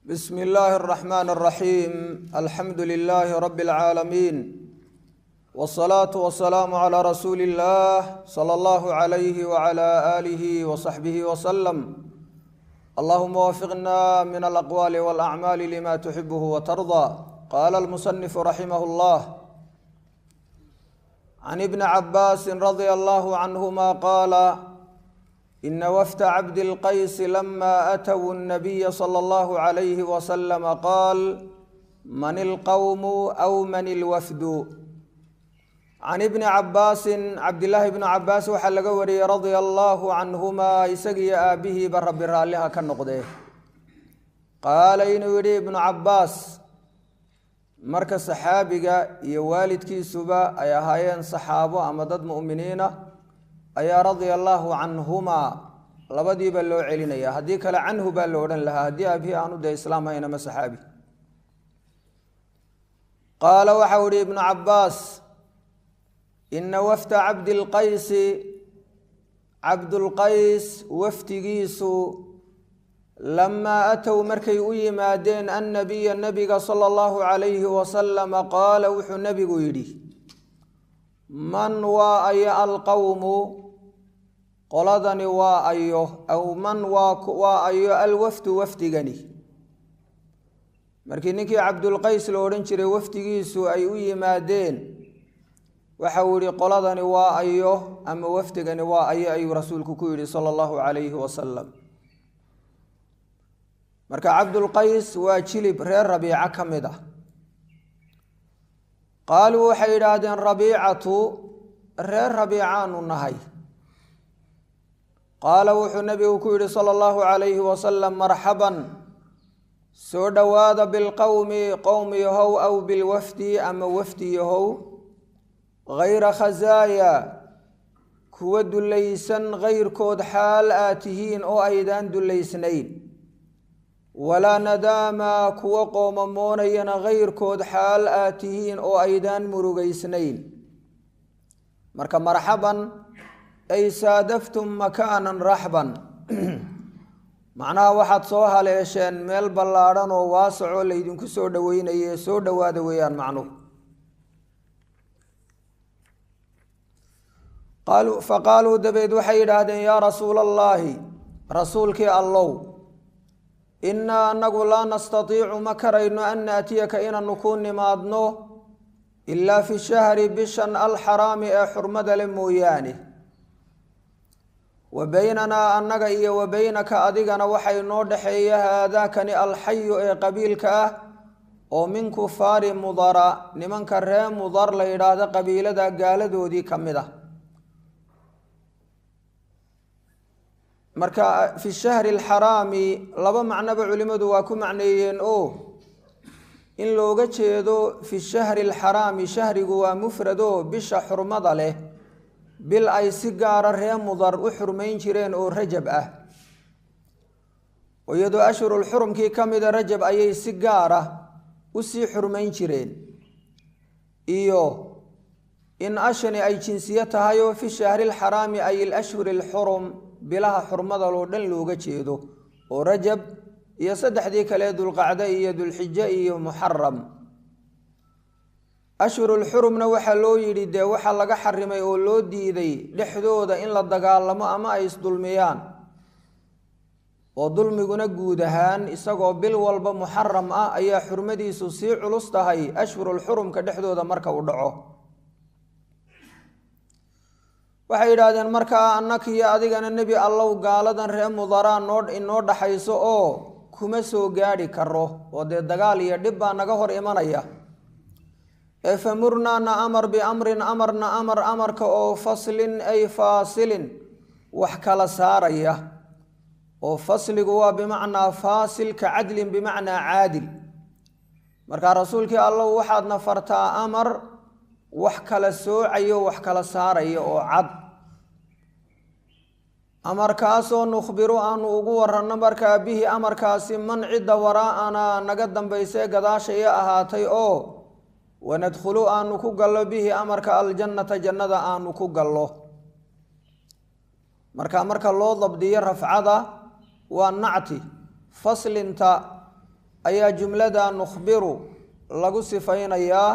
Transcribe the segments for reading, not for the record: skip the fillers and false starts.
بسم الله الرحمن الرحيم، الحمد لله رب العالمين، والصلاة والسلام على رسول الله صلى الله عليه وعلى آله وصحبه وسلم. اللهم وفقنا من الأقوال والأعمال لما تحبه وترضى. قال المصنف رحمه الله: عن ابن عباس رضي الله عنهما قال: إن وفد عبد القيس لما أتوا النبي صلى الله عليه وسلم قال: من القوم أو من الوفد؟ Can ibni Cabaasin, Cabdillaahi bni Cabaas waxaa laga wariyey, radia allaahu canhumaa, isagiyo aabbihiiba Rabbi raalliha ka noqdee, qaala inuu yidhi Ibnu Cabbaas, marka saxaabiga iyo waalidkiisuba ay ahaayeen saxaabo ama dad mu'miniina ayaa radia allaahu canhumaa labadiiba loo celinaya. Haddii kale canhu baa la odhan lahaa, haddii aabihii aanu dee islaam hayn ama saxaabi. Qaala waxau ihi Ibnu Cabbaas: ina wafda Cabdilqaysi, Cabdulqays wafdigiisu, lamaa atow markay u yimaadeen annabiya nebiga sala allahu calayhi wasalama, qaala wuxuu nebigu yidhi: man waa ayo, alqowmu qoladani waa ayo, aw man waa ayo, alwafdu wafdigani? Markii ninkii Cabdulqays la odhan jiray wafdigiisu ay u yimaadeen, waxau yihi: qoladani waa ayo ama wafdigani waa ayo? Ayuu rasuulku ku yidhi sala allahu calayhi wasalam. Marka Cabdulqays waa jilib reer Rabiico ka mid ah. Qaaluu waxay yidhaahdeen: Rabiicatu, reer Rabiicaanu nahay. Qaala wuxuu nebigu ku yidhi sala allahu calayhi wasalam: marxaban, soo dhowaada, bilqowmi qowm yahow, aw bilwafdi ama wafdi yahow, hayra khasaaya, kuwa dullaysan kayrkood xaal aad tihiin oo aydaan dullaysnayn, walaa nadaama, kuwa qoomamoonayana kayrkood xaal aad tihiin oo aydaan murugaysnayn. Marka marxaban ay saadaftum makaanan raxban, macnaha waxaad soo haleesheen meel ballaadhan oo waasacoo laydinku soo dhoweynaye, soo dhowaada weeyaan macnuhu. Faqaaluu dabeed waxay yidhaahdeen: yaa rasuula allaahi, rasuulkii Allow, innaa anagu laa nastatiicu ma karayno an naatiyaka inaanu ku nimaadno ilaa fi shahri bishan alxaraami ee xurmada le mooyaane. Wa baynanaa annaga iyo wa baynaka adigana waxay noo dhexeeya haadaakani alxayu ee qabiilka ah oo min kufaari Mudara, nimanka ree Mudar la yidhaahdo qabiilada gaaladoodii ka mid ah. Marka fi shahri alxaraami laba macnoba culimmadu waa ku macneeyeen, oo in looga jeedo fi shahri alxaraami, shahrigu waa mufrado, bisha xurmada leh, bil ay si gaara ree Mudar u xurmayn jireen oo Rajab ah, oo iyadoo ashhurulxurumkii ka mida Rajab ayay si gaara usii xurmayn jireen, iyo in ashani ay jinsiyo tahay oo fi shahri alxaraami ay alashhuri alxurum, bilaha xurmada loo dhan looga jeedo, oo Rajab iyo saddexdii kale, Dulqacde iyo Dulxijo iyo Muxaram. Ashhurulxurumna waxaa loo yidhi dee waxaa laga xarimay oo loo diiday dhexdooda in la dagaalamo ama ay isdulmiyaan, oo dulmiguna guud ahaan isagoo bil walba muxaram ah ayaa xurmadiisu sii culus tahay ashhurulxurumka dhexdooda marka uu dhaco. Waxay yidhaahdeen markaa: annakiyo adigana, Nebi Allow, gaaladan ree Mudaraa noo inoo dhaxayso oo kuma soo gaadhi karo, oo dee dagaal iyo dhib baa naga hor imanaya, ee famurnaa na amar, biamrin amarna amar, amarka oo faslin ay faasilin wax kala saaraya, oo fasligu waa bimacnaa faasil ka cadlin bimacnaa caadil. Markaa rasuulkii Allow, waxaadna fartaa amar wax kala soocayo, wax kala saaraya oo cad, amarkaasoo nukhbiru aanu ugu waranno markaa bihi amarkaasi man cidda waraa'anaa naga dambaysee gadaashaya ahaatay, oo wanadkhulu aanu ku gallo, bihi amarka, aljannata jannada aanu ku gallo. Marka loo dabdiyo rafcada waa nacti faslinta. Ayaa jumlada nukhbiru lagu sifaynayaa,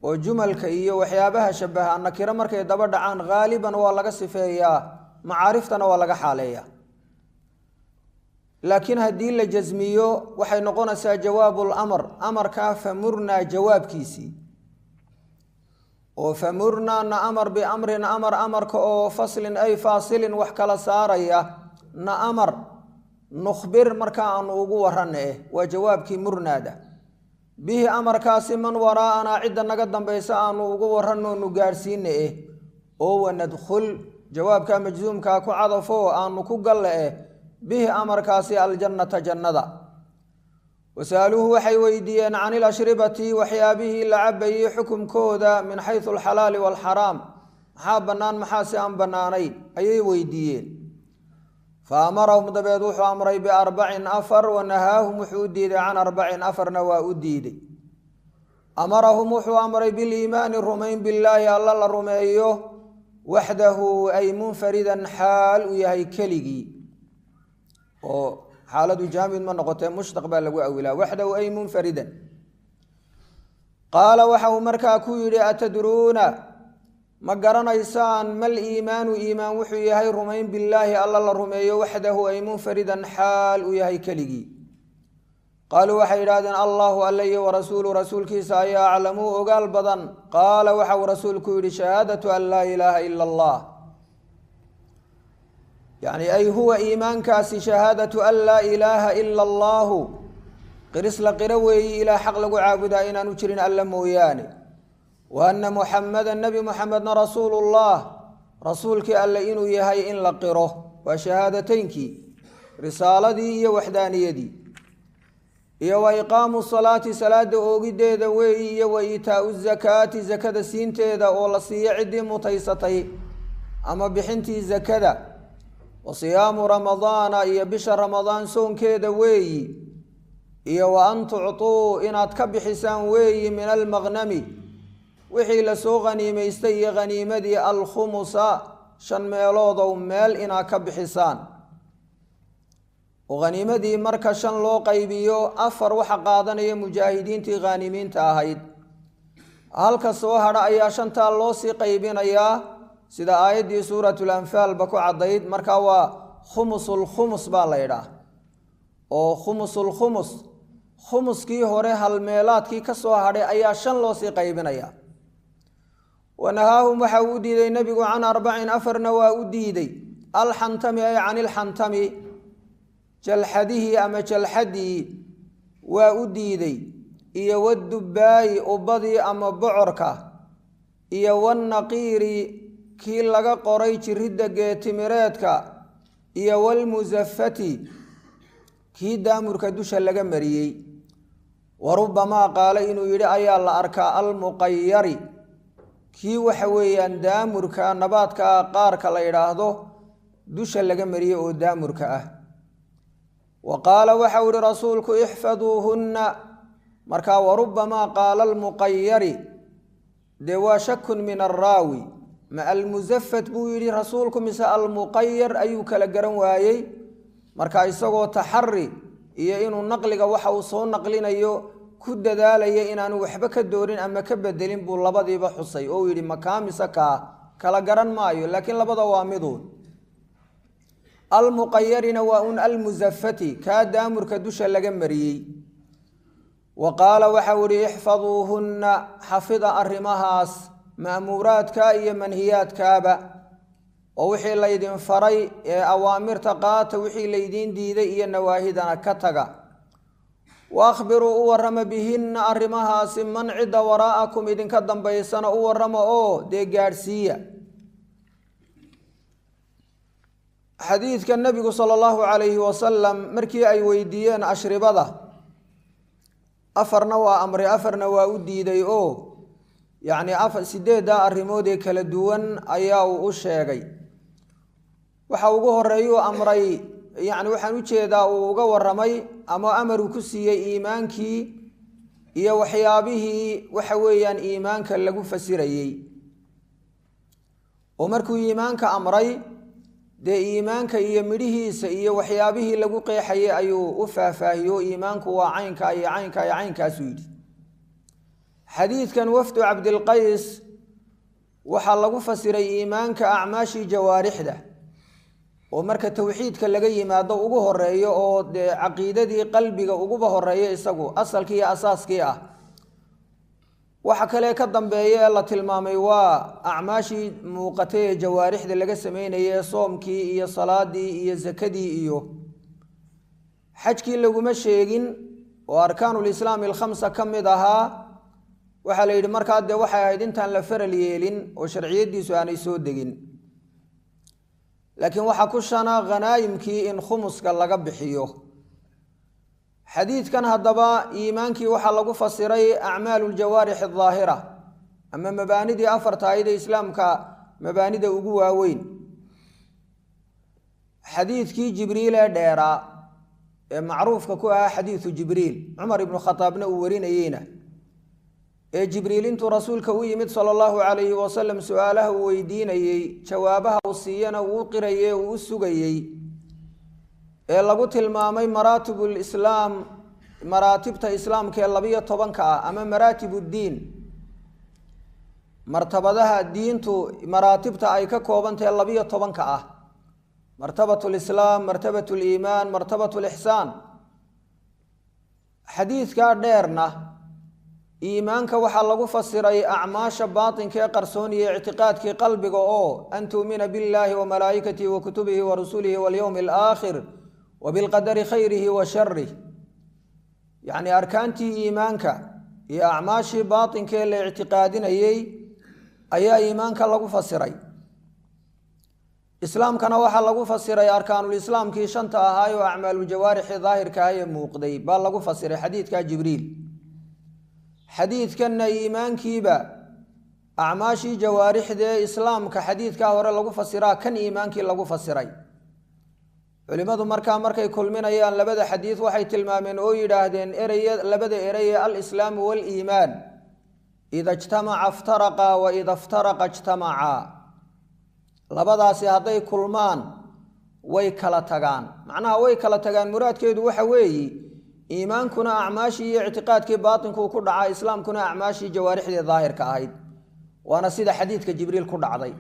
oo jumalka iyo waxyaabaha shabaha nakiro markay daba dhacaan haaliban waa laga sifeeyaa, macaariftana waa laga xaaleeyaa. Laakiin haddii la jasmiyo waxay noqonaysaa jawaabul amr, amarkaa famurnaa jawaabkiisii, oo famurnaa na amar biamrin amar, amarka oo faslin ay faasilin wax kala saaraya na amar, nukhbir markaa aanu ugu warana waa jawaabkii murnaada, bihi amarkaasi man waraa'anaa cidda naga dambaysa aanu ugu waranoonu gaadhsiina oo wanadkhul jawaabkaa majzuumkaa ku cadafo aanu ku galle bihi amarkaasi aljannata jannada. Wasaaluuhu waxay weydiiyeen can ilashribati waxyaabihii la cabayey xukumkooda, min xaysu alxalaali waalxaraam, maxaa bannaan maxaa si aan bannaanayn ayay weydiiyeen. Fa amarahum dabeed wuxuu amray biarbacin afar, wanahaahum wuxuu u diiday can arbacin afarna waa u diiday. Amarahum wuxuu amray biliimaani rumayn billaahi alla la rumeeyo, waxdahu ay munfaridan xaal uu yahay keligii, oo xaaladu jaamid ma noqotee mushtaq baa lagu awilaa, waxdahu ay munfaridan. Qaala waxa uu markaa ku yidhi atadruuna ma garanaysaan mal iimaanu iimaan wuxuu yahay rumayn billaahi alla la rumeeyo waxdahu ay munfaridan xaal uu yahay keligii. Qaaluu waxay yidhahdeen allaahu alla iyo warasuulu rasuulkiisa ayaa aclamuu ogaal badan. Qaala waxa uu rasuulku yidhi shahaadatu an laa ilaaha ila allah, yacni ay huwa iimaankaasi shahaadatu an laa ilaaha ila allaahu, qiris la qiro weeyi ilaah xaq lagu caabudaa inaanu jirin alla mooyaane, wa anna muxammadan nebi muxamedna rasuulullah rasuulkii alle inuu yahay in la qiro, waa shahaadateynkii risaaladii iyo waxdaaniyadii, iyo wa iqaamu salaati salaada oogiddeeda weeyi, iyo wa iitaau zakaati zakada siinteeda oo la siiyo ciddii mutaysatay ama bixintii zakada, wa siyaamu ramadaana iyo bisha ramadaan soonkeeda weeyi, iyo wa an tuctuu inaad ka bixisaan weeyi min almaqnami wixii lasoo khaniimaystay iyo khaniimadii alkhumusa shan meeloodow meel inaad ka bixisaan. Oo khaniimadii marka shan loo qaybiyo afar waxa qaadanaya mujaahidiintii khaanimiinta ahayd, halka soo hadha ayaa shantaa loo sii qaybinayaa sida aayaddii suuratul anfaalba ku caddayd. Markaa waa khumusul khumus baa la ydhaah, oo khumusul khumus khumuskii hore halmeelaadkii ka soo hadhay ayaa shan loo sii qaybinayaa. Wanahaahum waxa uu u diiday nebigu can arbacin afarna waa u diiday, alxantami ay can ilxantami jalxadihii ama jalxadii waa u diiday, iyo wadubbaayi ubbadii ama bocorka, iyo wannaqiiri kii laga qoray jiridda geetimireedka, iyo walmusafati kii daamurka dusha laga mariyey. Wa rubbamaa qaala inuu yidhi ayaa la arkaa almuqayari kii waxa weeyaan daamurka nabaadka qaarka la yidhaahdo dusha laga mariyey oo daamurka ah. Wa qaala waxau yihi rasuulku ixfaduuhunna, markaa warubbamaa qaala almuqayari dee waa shakun min arraawi, ma almusafat buu yidhi rasuulku mise almuqayar ayuu kala garan waayey. Marka isagoo taxari iyo inuu naqliga waxa uu soo naqlinayo ku dadaalaya inaanu waxba ka doorin ama ka bedelin buu labadiiba xusay oo uu yidhi makaa mise kaa kala garan maayo, laakiin labada waa miduun. Almuqayarina waa un almusafati kaa daamurka dusha laga mariyey. Wa qaala waxau ihi ixfaduuhunna xafida arrimahaas ma'muuraadka iyo manhiyaadkaaba, oo wixii laydin faray ee awaamirta qaata, wixii laydiin diiday iyo nawaahidana ka taga. Wa akhbiruu u warrama bihinna arrimahaasi man cidda waraa'akum idinka dambaysana u warrama oo dee gaadhsiiya. Xadiidka nebigu sala allahu calayhi wasalam markii ay weydiiyeen ashribada, afarna waa amray afarna waa u diiday, oo yacni sideeddaa arrimood ee kala duwan ayaa uu u sheegay. Waxa ugu horeeyuu amray, yacni waxaan u jeedaa uu uga warramay ama amaruu ku siiyey iimaankii iyo waxyaabihii waxa weeyaan iimaanka lagu fasirayey. Oo markuu iimaanka amray Dee iimaanka iyo midhihiisa iyo waxyaabihii lagu qeexayay ayuu u faahfaahiyo. Iimaanku waa caynka iyo caynka iyo caynkaasuu yidhi. Xadiidkan wafdu Cabdilqays waxaa lagu fasiray iimaanka acmaashii jawaarixda, oo marka towxiidka laga yimaado ugu horeeyo, oo dee caqiidadii qalbiga uguba horeeyo, isagu asalkii iyo asaaskii ah. Waxa kale ka dambeeya ee la tilmaamay waa acmaashii muuqatay ee jawaarixda laga sameynayay, soomkii iyo salaadii iyo zakadii iyo xajkii laguma sheegin, oo arkaanulislaami alkhamsa ka mid ahaa. Waxaa la yidhi markaa dee waxay ahayd intaan la faral yeelin oo sharciyadiisu aanay soo degin. Laakiin waxaa ku shana khanaayimkii in khumuska laga bixiyo. Xadiidkan haddaba iimaankii waxaa lagu fasiray acmaalu ljawaarix aldaahira, ama mabaanidii afarta ahayd ee islaamka, mabaanida ugu waaweyn. Xadiidkii Jibriil ee dheeraa ee macruufka ku ahaa xadiidu Jibriil, Cumar ibnu Khataabna uu warinayeyna, ee Jibriil intuu rasuulka u yimid sala allahu calayhi wasalam su-aalaha uu weydiinayey, jawaabaha uu siiyana uu u qirayey, uu u sugayey, ee lagu tilmaamay maraatibulislaam, maraatibta islaamka ee 12-ka ah, ama maraatib uddiin, martabadaha diintu maraatibta ay ka koobantahe 12-ka ah: martabat lislaam, martabat liimaan, martabat lixsaan. Xadiidkaa dheerna iimaanka waxaa lagu fasiray acmaasha baatinka ee qarsooniya, ictiqaadkii qalbiga, oo an tu'mina biاllahi wa malaa'ikatihi wa kutubihi wa rusulihi walyowmi alaakhir wa bilqadari khayrihi wa sharih. Yacni arkaantii iimaanka iyo acmaashii baatinka ee la ictiqaadinayey ayaa iimaanka lagu fasiray. Islaamkana waxaa lagu fasiray arkaanulislaamkii shanta ahaay oo acmaalujawaarixi daahirka ah ee muuqday baa lagu fasiray xadiidka Jibriil. Xadiidkanna iimaankiiba acmaashii jawaarixdee islaamka xadiidkaa hore lagu fasiraa kan iimaankii lagu fasiray. Culimmadu markaa markay kulminayaan labada xadiid waxay tilmaameen oo yidhaahdeen erey, labada erey ee alislaamu waaliimaan, ida ijtamaca iftaraqa wa ida iftaraqa ijtamaca. Labadaasi hadday kulmaan way kala tagaan. Macnaha way kala tagaan muraadkeedu waxa weeyi, iimaankuna acmaashii iyo ictiqaadkii baatinkuu ku dhacaa, islaamkuna acmaashii jawaarixdii daahirka ahayd, waana sida xadiidka Jibriil ku dhacday.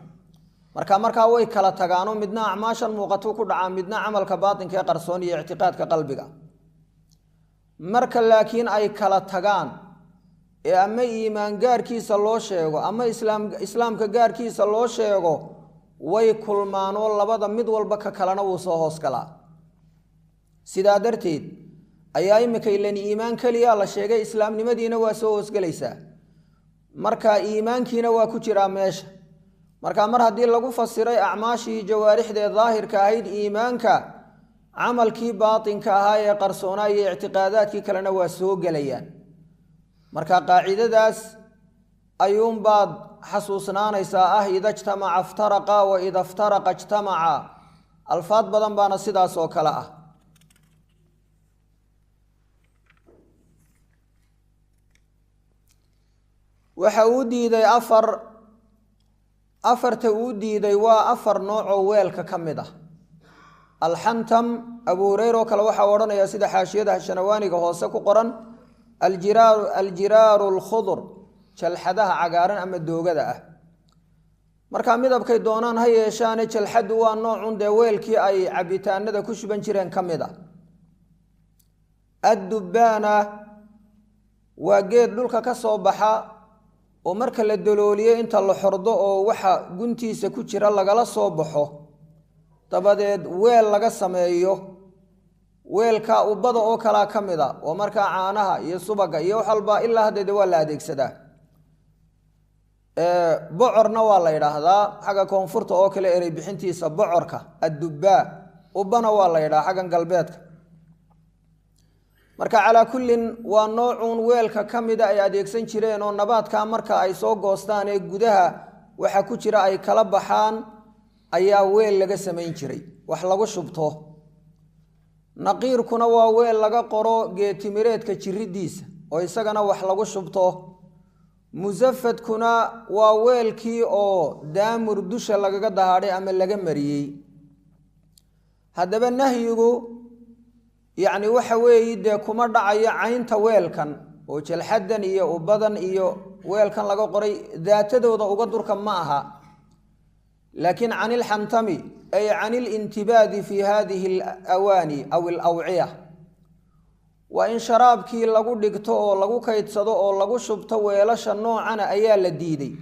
Marka markaa way kala tagaanoo midna acmaashan muuqatuu ku dhacaa, midna camalka baatinka ee qarsoon iyo ictiqaadka qalbiga. Marka laakiin ay kala tagaan ee ama iimaan gaarkiisa loo sheego ama islaamka gaarkiisa loo sheego, way kulmaanoo labada mid walba ka kalena wuu soo hoos galaa. Sidaa darteed ayaa iminka ilan iimaan keliya la sheegay, islaamnimadiina waa soo hoosgelaysaa, marka iimaankiina waa ku jiraa meesha. Marka mar haddii lagu fasiray acmaashii jawaarixdee daahirka ahayd iimaanka, camalkii baatinka ahaa ee qarsoonaa iyo ictiqaadaadkii kalena waa soo gelayaan. Marka qaacidadaas ayuunbaad xasuusnaanaysaa ah ida ijtamaca iftaraqa wa ida iftaraqa ijtamaca. Alfaad badan baana sidaas oo kale ah. Waxa uu diiday afar. Afarta uu diiday waa afar nooc oo weelka ka mid ah. Alxantam, Abu Hureyre oo kale waxaa odhanaya sida xaashiyada Shanawaaniga hoose ku qoran, aljiraaru alkhudur, jalxadaha cagaaran ama doogada ah. Markaa midabkay doonaan ha yeeshaane, jalxaddu waa noocun dee weelkii ay cabitaanada ku shuban jireen ka mid ah. Addubbaana waa geed dhulka ka soo baxa oo marka la dalooliyo, inta la xordo oo waxa guntiisa ku jira lagala soo baxo, dabadeed weel laga sameeyo. Weelka ubbada oo kalaa ka mid a, oo markaa caanaha iyo subaga iyo wax walba ilaa haddeede waa la adeegsadaa. Bocorna waa la yidhaahdaa xagga koonfurta oo kale erey bixintiisa bocorka addubbaa, ubbana waa la yidhaha xaggan galbeedka. Marka calaa kullin waa noocuun weelka ka mida ay adeegsan jireen, oo nabaadkaa marka ay soo goostaan ee gudaha waxa ku jira ay kala baxaan ayaa weel laga samayn jiray wax lagu shubto. Naqiirkuna waa weel laga qoro geetimireedka jiridiisa oo isagana wax lagu shubto. Musafadkuna waa weelkii oo daamur dusha lagaga dahaadhay ama laga mariyey. Haddaba nahyigu yacni waxa weeye dee kuma dhacayo caynta weelkan oo jalxadan iyo ubadan iyo weelkan laga qoray daatadooda uga durka ma aha, laakiin can ilxantami ay can ilintibaadi fi hadihi alawaani aw alawciya, waa in sharaabkii lagu dhigto oo lagu kaydsado oo lagu shubto weelasha noocana ayaa la diiday.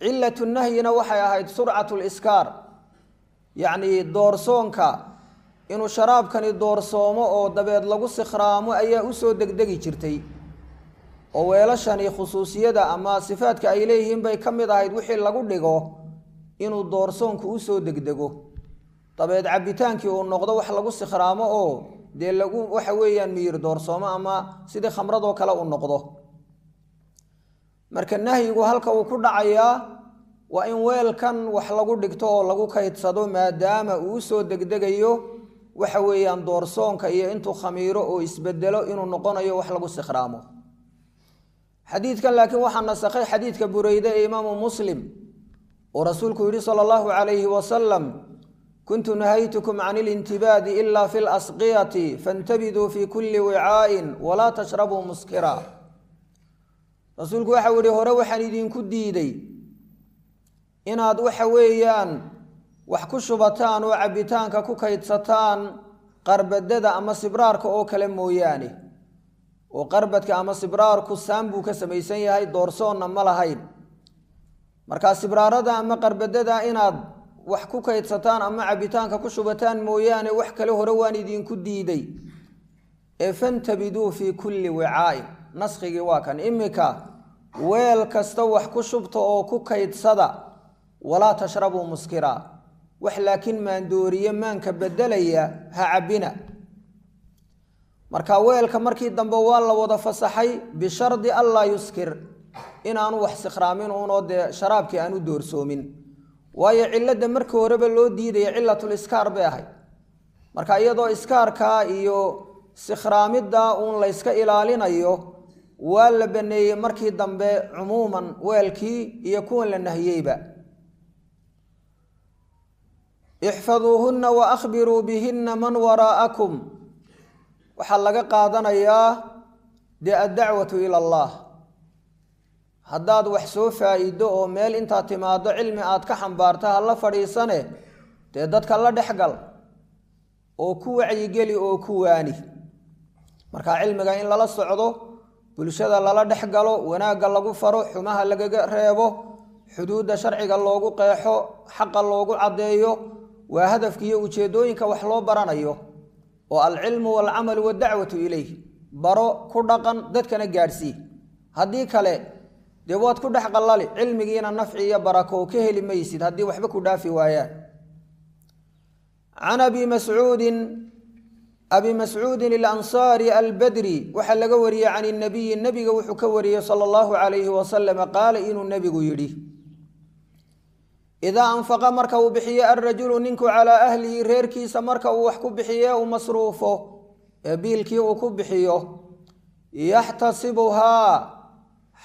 Cilatu nahyina waxay ahayd surcatu liskaar, yacnii doorsoonka inuu sharaabkani doorsoomo oo dabeed lagu sikhraamo ayaa usoo degdegi jirtay, oo weelashani khusuusiyada ama sifaadka ay leeyihiin bay ka mid ahayd wixii lagu dhigo inuu doorsoonku usoo degdego, dabeed cabbitaankii uu noqdo wax lagu sikhraamo oo dee lagu waxa weeyaan miyir doorsoomo ama sidii khamradoo kale uu noqdo. Marka nahyigu halka uu ku dhacayaa waa in weelkan wax lagu dhigto oo lagu kaydsado, maadaama uu usoo degdegayo waxa weeyaan doorsoonka iyo intuu khamiiro oo isbedelo inuu noqonayo wax lagu sikhraamo. Xadiidkan laakiin waxaa nasakhay xadiidka Bureyde ee imaamu Muslim oo rasuulku yidhi sala allahu calayhi wasalam: kuntu nahaytukum can ilintibaadi ila fi lasqiyati fantabiduu fi kulli wicaa'in walaa tashrabuu muskira. Rasuulku waxau yihi hore waxaan idinku diiday inaad waxa weeyaan wax ku shubataan oo cabbitaanka ku kaydsataan qarbadada ama sibraarka oo kale mooyaane, oo qarbadka ama sibraarku saan buu ka samaysan yahay, doorsoonna ma lahayn. Markaa sibraarada ama qarbadada inaad wax ku kaydsataan ama cabbitaanka ku shubataan mooyaane wax kale hore waan idinku diiday, ee fantabiduu fii kulli wicaa'in. Naskhigii waa kan imika, weel kasta wax ku shubta oo ku kaydsada, walaa tashrabuu muskira, wax laakiin maandooriye maanka bedelaya ha cabbina. Marka weelka markii dambe waa la wada fasaxay bishardi anlaa yuskir, inaanu wax sikhraamin uunoo dee sharaabkii aanu doorsoomin, waayo cilladda markii horeba loo diidaya cillatul iskaar bay ahayd. Marka iyadoo iskaarkaa iyo sikhraamidda uun layska ilaalinayo waa la baneeyey markii dambe cumuuman weelkii iyo kuwan la nahiyeyba. Ixfaduuhunna wa akhbiruu bihinna man waraa'akum, waxaa laga qaadanayaa dee addacwatu ila allah. Haddaad wax soo faa'iido oo meel intaad timaaddo cilmi aad ka xambaarta ha la fadhiisane, dee dadka la dhexgal oo ku wacyigeli oo ku waani. Marka cilmiga in lala socdo, bulshada lala dhex galo, wanaagga lagu faro, xumaha lagaga reebo, xuduudda sharciga loogu qeexo, xaqa loogu caddeeyo, waa hadafka iyo ujeeddooyinka wax loo baranayo, oo alcilmu waalcamalu waddacwatu ilayh. Baro, ku dhaqan, dadkana gaadhsii. Haddii kale dee waad ku dhex qallali, cilmigiina nafci iyo barako ka heli maysid haddii waxba ku dhaafi waayaan. Can abi mascuudin, abi mascuudin alansaari albadri, waxaa laga wariyey can inabiyi, nebiga wuxuu ka wariyey sala allahu calayhi wasalam, qaala inuu nebigu yidhi: idaa anfaqa, marka uu bixiyo alrajulu ninku calaa ahlihi, reerkiisa marka uu wax ku bixiye uu masruufo ee biilkii uu ku bixiyo, yaxtasibuhaa,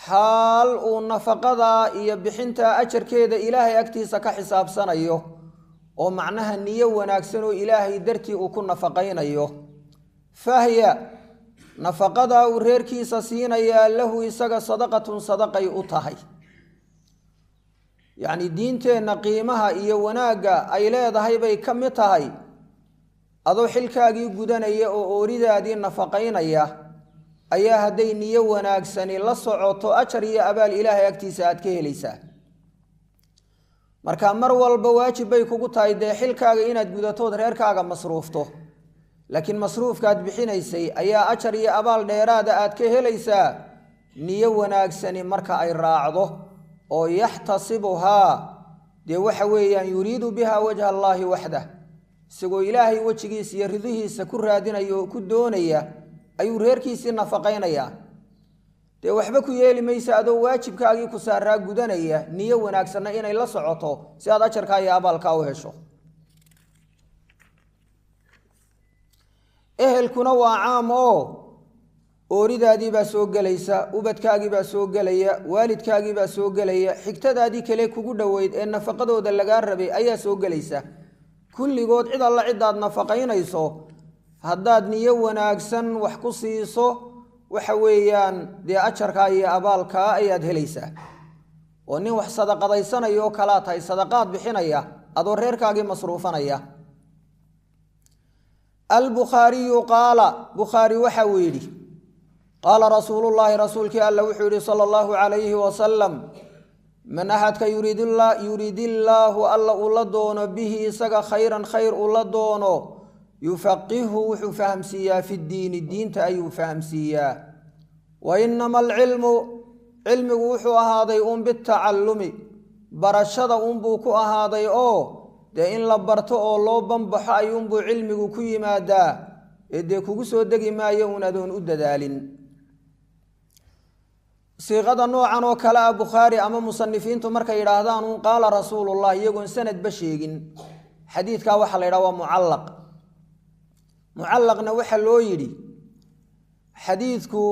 xaal uu nafaqadaa iyo bixintaa ajarkeeda ilaahay agtiisa ka xisaabsanayo, oo macnaha niyo wanaagsan oo ilaahay dartii uu ku nafaqaynayo, fahya, nafaqadaa uu reerkiisa siinayaa, lahu isaga sadaqatun, sadaqay u tahay. Yacni diinteenna qiimaha iyo wanaagga ay leedahay bay ka mid tahay, adoo xilkaagii gudanaya oo ooridaadii nafaqaynaya ayaa hadday niyo wanaagsani la socoto ajar iyo abaal ilaahay agtiisa aad ka helaysaa. Marka mar walba waajib bay kugu tahay dee xilkaaga inaad gudatood reerkaaga masruufto, laakiin masruufkaad bixinaysay ayaa ajar iyo abaal dheeraada aad ka helaysaa niyo wanaagsani marka ay raacdo, oo yaxtasibuhaa dee waxa weeyaan yuriidu biha wajha allaahi waxdah, isagoo ilaahay wejigiisa iyo ridihiisa ku raadinaya oo ku doonaya ayuu reerkiisii nafaqaynayaa. Dee waxba ku yeeli maysa adoo waajibkaagii ku saaraa gudanaya, niyo wanaagsanna inay la socoto si aad ajarkaa iyo abaalkaa u hesho. Ehelkuna waa caam oo ooridaadii baa soo gelaysa, ubadkaagii baa soo gelaya, waalidkaagii baa soo gelaya, xigtadaadii kale kugu dhoweyd ee nafaqadooda lagaa rabay ayaa soo gelaysa. Kulligood cid alla cidaad nafaqaynayso haddaad niyo wanaagsan wax ku siiso, waxa weeyaan dee ajarkaa iyo abaalkaa ayaad helaysaa. Oo nin wax sadaqadaysanaya oo kalaa tahay, sadaqaad bixinaya adoo reerkaagii masruufanaya. Albukhaariyu qaala, Bukhaari waxa uu yidhi: qaala rasuulullaahi, rasuulkii alla wuxuu yidhi sala allahu calayhi wasalam: man axadka yuriidillaahu, alla uu la doono, bihi isaga khayran, khayr uu la doono, yufaqihhu, wuxuu fahamsiiyaa, fi ddiini, diinta ayuu fahamsiiyaa. Wa inama alcilmu, cilmigu wuxuu ahaaday uun bitacallumi, barashada uunbuu ku ahaaday, oo dee in la barto oo loo banbaxo ayuunbuu cilmigu ku yimaadaa, ee dee kugu soo degi maayo uun adoon u dadaalin. Siiqada noocan oo kale ah Bukhaari ama musanifiintu markay yidhaahdaan uun qaala rasuulullah iyagoon sanadba sheegin, xadiidkaa waxaa la yidhaha waa mucallaq. Mucallaqna waxaa loo yidhi xadiidku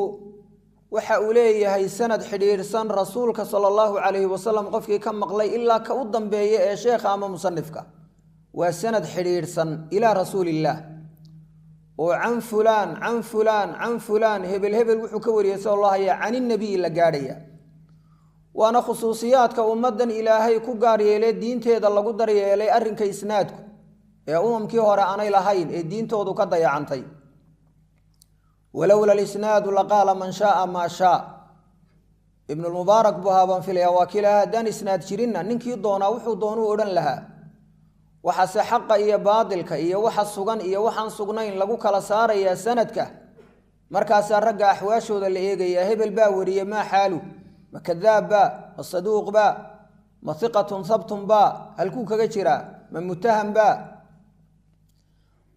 waxa uu leeyahay sanad xidhiidhsan rasuulka sala allahu calayhi wasalam qofkii ka maqlay ilaa ka u dambeeya ee sheekha ama musanifka, waa sanad xidhiidhsan ilaa rasuulillaah, oo can fulaan can fulaan can fulaan, hebel hebel wuxuu ka wariyey sal loo hayaa caninabiyi la gaadhaya. Waana khusuusiyaadka ummaddan Ilaahay ku gaar yeelay, diinteeda lagu daryeelay arrinka isnaadku, ee umamkii hore aanay lahayn ee diintoodu ka dayacantay. Walowla alisnaadu laqaala man shaaa maa shaa. Ibnulmubaarak buu haabaan filaya waa kiilaha, haddaan isnaad jirinna ninkii doonaa wuxuu doonuu odhan lahaa. Waxaase xaqa iyo baadilka iyo waxa sugan iyo waxaan sugnayn lagu kala saarayaa sanadka. Markaasaa ragga axwaashooda la eegayaa: hebel baa wariye, maa xaalu? Ma kadaab baa? Ma saduuq baa? Ma hiqatun habtun baa? Halkuu kaga jiraa? Ma mutaham baa?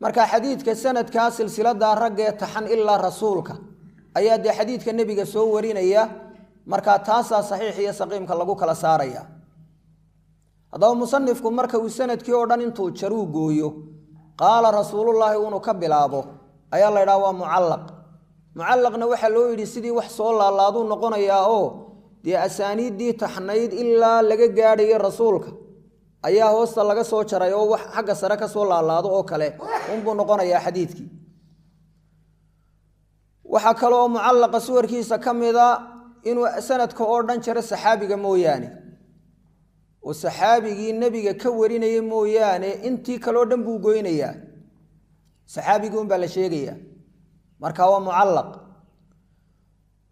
Marka xadiidka sanadkaa silsiladaa raggee taxan ilaa rasuulka ayaa dee xadiidka nebiga soo warinaya, markaa taasaa saxiix iyo saqiimka lagu kala saaraya. Haddaba musanifku marka uu sanadkii oo dhan intuu jaruu gooyo qaala rasuulullaahi uunu ka bilaabo ayaa la ydhaha waa mucallaq. Mucallaqna waxaa loo yidhi sidii wax soo laalaaduu noqonayaa, oo dee asaaniiddii taxnayd ilaa laga gaadhayo rasuulka ayaa hoosta laga soo jaray, oo wax xagga sare ka soo laalaado oo kale unbuu noqonayaa xadiidkii. Waxaa kale oo mucallaqa suwarkiisa ka mida inuu sanadka oo dhan jaro saxaabiga mooyaane, oo saxaabigii nebiga ka warinayay mooyaane intii kaleo dhan buu goynayaa, saxaabigii unbaa la sheegayaa, marka waa mucallaq.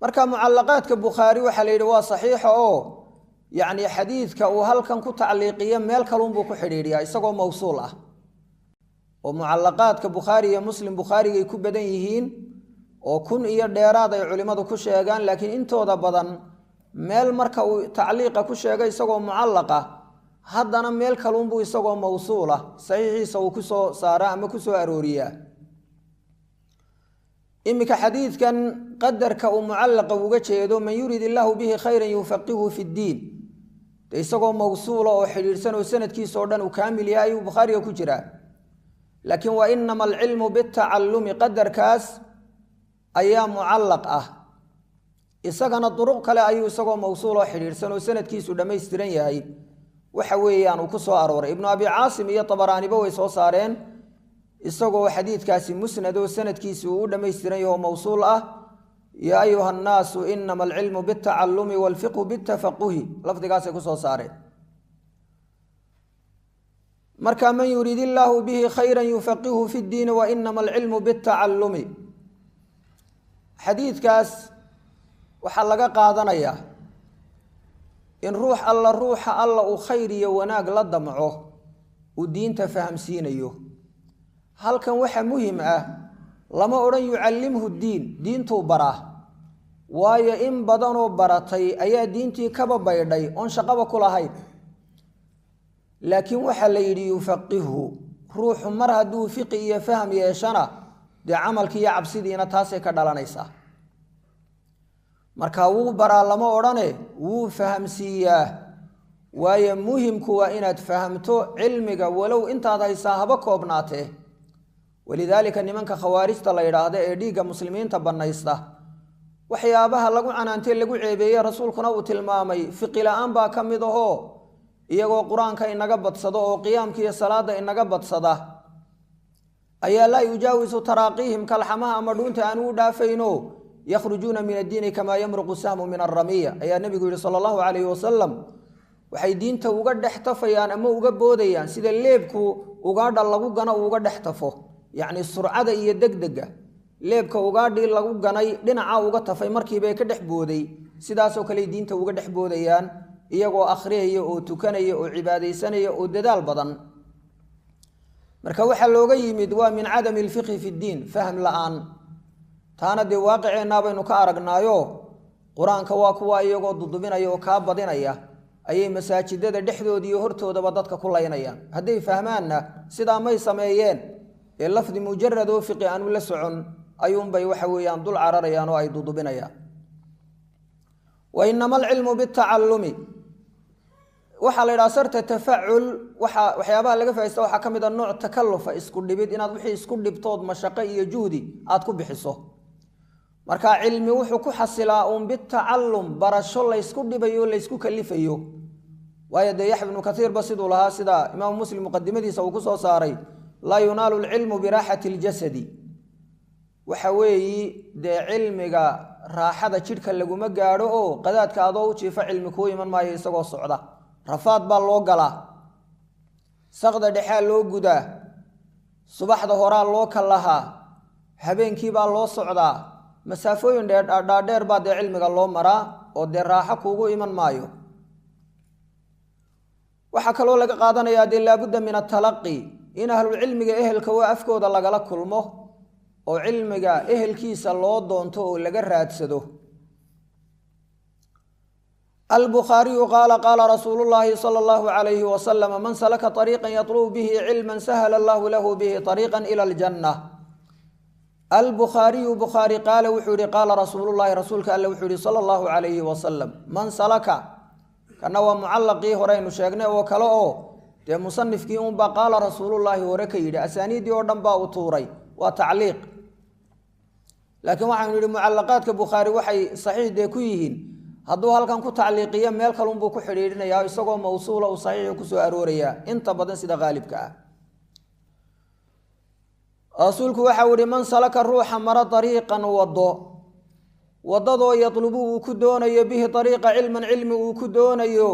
Marka mucallaqaadka Bukhaari waxaa la yidhi waa saxiixa, oo yacni xadiidka uu halkan ku tacliiqiyo meel kalunbuu ku xidhiidhiyaa isagoo mawsuul ah. Oo mucallaqaadka Bukhaari iyo Muslim Bukhaarigay ku badan yihiin, oo 1000 iyo dheeraad ay culimmadu ku sheegaan, laakiin intooda badan meel marka uu tacliiqa ku sheego isagoo mucallaqa, haddana meel kalunbuu isagoo mawsuul ah saxiixiisa uu ku soo saaraa ama ku soo arooriyaa. Iminka xadiidkan qadarka uu mucallaqa uga jeedo, man yurid illaahu bihi khayran yufaqihu fi ddiin, de isagoo mawsuula oo xidhiidhsan oo sanadkiisa oo dhan uu kaamil yahay ayuu Bukhaariga ku jiraa, laakiin wa inama alcilmu bitacallumi qadarkaas ayaa mucallaq ah. Isagana duruq kale ayuu isagoo mawsuul oo xidhiidhsan oo sanadkiisu dhammaystiran yahay waxa weeyaan uu ku soo arooray. Ibnu Abi Caasim iyo Tabaraaniba way soo saareen isagoo xadiidkaasi musnad oo sanadkiisi uu u dhammaystiran yaho mawsuul ah: yaa ayuha annaasu inama alcilmu bitacallumi walfiqhu bitafaquhi, lafdigaasay ku soo saareen. Marka man yuriid illaahu bihi khayran yufaqihu fi ddiini wa inama alcilmu bitacallumi, xadiidkaas waxaa laga qaadanayaa in ruux alla ruuxa alla uu khayr iyo wanaag la damco uu diinta fahamsiinayo. Halkan waxa muhim ah, lama odhan yucallimhu diin, diintuu baraa, waayo in badanoo baratay ayaa diintii kaba baydhay oon shaqaba ku lahayn. Laakiin waxaa la yidhi yufaqihhu. Ruuxu mar hadduu fiqi iyo faham yeeshana, dee camalkii iyo cabsidiina taasay ka dhalanaysaa. Marka wuu baraa lama odhane, wuu fahamsiiyaa, waayo muhimku waa inaad fahamto cilmiga, walow intaad haysaa haba koobnaatee. Walidaalika nimanka khawaarijta la yidhaahda ee dhiigga muslimiinta bannaysta, waxyaabaha lagu canaantee lagu ceebeeye rasuulkuna uu tilmaamay fiqi la-aan baa ka mid ahoo Iyagoo Qur-aanka inaga badsado oo qiyaamka iyo salaada inaga badsada ayaa laa yujaawisu taraaqiihim, kalxamaha ama dhuunta aan u dhaafayno, yakhrujuuna min addiini kamaa yamruqu sahmu min alramiya, ayaa nebigu yihi sala allahu calayhi wasalam. Waxay diinta uga dhex tafayaan ama uga boodayaan sida leebku ugaadha lagu gano uu uga dhex tafo, yacni surcada iyo degdega leebka ugaadhii lagu ganay dhinaca uga tafay markiibay ka dhex booday, sidaasoo kale diinta uga dhex boodayaan iyagoo akhriyaya oo tukanaya oo cibaadaysanaya oo dadaal badan. Marka waxaa looga yimid waa min cadami alfiqhi fi ddiin, fahm la-aan. Taana dee waaqiceenna baynu ka aragnaayo, Qur-aanka waa kuwa iyagoo dudubinaya oo kaa badinaya ayay masaajidada dhexdooda iyo hortoodaba dadka ku laynayaan. Hadday fahmaanna sidaa may sameeyeen, ee lafdi mujarad oo fiqi aanu la socon ayuunbay waxa weeyaan dul cararayaan oo ay dudubinayaan. Wa inama alcilmu bitacallumi. Waxaa la yidhaha sarta tafacul, waxa waxyaabaha laga fahaysta waxaa ka mid a nooc takalufa, isku dhibid, inaad wixii isku dhibtood mashaqo iyo juhdi aad ku bixiso. Marka cilmi wuxuu ku xasilaa uun bitacallum, barasho laysku dhibayo, laysku kalifayo. Waayo dee Yaxya ibnu Kaiirba siduu lahaa, sida Imaamu Muslim muqadimadiisa uu ku soo saaray, laa yunaalu alcilmu biraaxati aljasadi. Waxa weeyi dee cilmiga raaxada jidhka laguma gaadho, oo qadaadka adoo u jiifa cilmi kuu iman maayo isagoo socda. Rafaad baa loo galaa, saqda dhexaa loo gudaa, subaxda horaa loo kallahaa, habeenkiibaa loo socdaa, masaafooyin dhaadheer baa dee cilmiga loo maraa, oo dee raaxo kuugu iman maayo. Waxaa kaloo laga qaadanayaa dee laabudda min atalaqi, in ahlulcilmiga ehelka waa afkooda lagala kulmo oo cilmiga ehelkiisa loo doonto oo laga raadsado. Albukhaariyu qaala qaala rasuulu llaahi sala allahu calayhi wasalam: man salaka ariiqan yatlubu bihi cilman sahala allahu lahu bihi ariiqan ila aljanna. Albukhaariyu Bukhaari qaala wuxuu yihi: qaala rasuulullahi, rasuulka alle wuxuu yihi sala allahu calayhi wasalam, man salaka. Kana waa mucallaqii horeynu sheegnay oo kale, oo dee musanifkii unbaa qaala rasuulullaahi hore ka yidhi, asaaniiddii oo dhan baa uu tuuray, waa tacliiq. Laakiin waxaynu yidhi mucallaqaadka Bukhaari waxay saxiix dee ku yihiin hadduu halkan ku tacliiqiyo meel kalunbuu ku xidhiidhinayaa, isagoo mawsuula uu saxiixu kusoo aroorayaa inta badan sida haalibka ah. Rasuulku waxau yihi: man salaka, ruuxa mara, ariiqan, wado, wadadoo yatlubu, uu ku doonayo, bihi ariiqa, cilman, cilmi uu ku doonayo,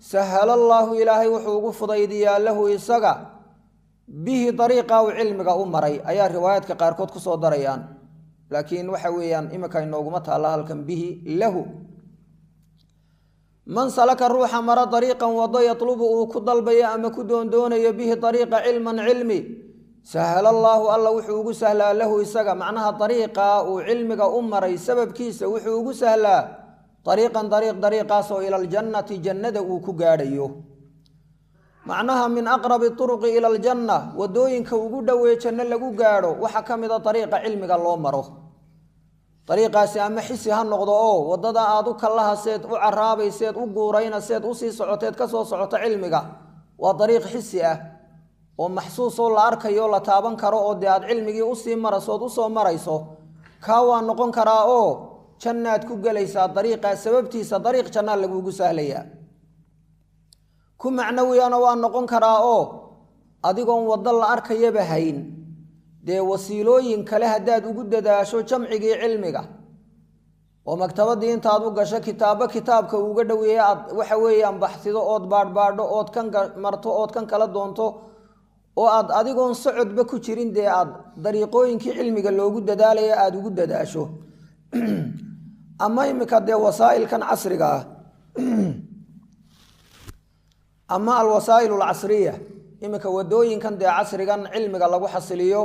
sahala allaahu, ilaahay wuxuu ugu fudaydiyaa, lahu, isaga, bihi, ariiqa uu cilmiga u maray, ayaa riwaayaadka qaarkood kusoo darayaan. Laakiin waxa weeyaan iminka inooguma taalla halkan bihi, lahu. Man salaka, ruuxa mara, dariiqan, wado, yatlubu, uu ku dalbayo ama ku doondoonayo, bihi ariiqa, cilman, cilmi, sahala allaahu, alla wuxuu ugu sahlaa, lahu, isaga, macnaha dariiqa uu cilmiga u maray sababkiisa wuxuu ugu sahlaa, dariiqan, dariiq, dariiqaasoo ila aljannati, jannada uu ku gaadhayo. Macnaha min aqrabi turuqi ila aljanna, wadooyinka ugu dhoweey janno lagu gaadho waxaa ka mid a dariiqa cilmiga loo maro. Dariiqaasi ama xisi ha noqdo, oo waddada aad u kallahaseed u caraabayseed u guuraynaseed usii socoteed kasoo socoto cilmiga waa dariiq xisi ah oo maxsuusoo la arkayo, la taaban karo, oo dee aad cilmigii usii marasood usoo marayso, kaa waa noqon karaa oo jannaad ku gelaysaa dariiqaa sababtiisa, dariiq jannaa lagugu sahlayaa. Ku macnawiyana waa noqon karaa, oo adigoon waddo la arkayaba hayn dee wasiilooyin kale haddaad ugu dadaasho jamcigii cilmiga, oo maktabadii intaad u gasho kitaabbo kitaabka uga dhoweeye aad waxa weeyaan baxsido ood baadhbaadho ood kan marto ood kan kala doonto, oo aad adigoon socodba ku jirin dee aad dariiqooyinkii cilmiga loogu dadaalaya aada ugu dadaasho. Ama iminka dee wasaa'ilkan casriga ah ama alwasaa'il alcasriya, iminka wadooyinkan dee casrigan cilmiga lagu xasiliyo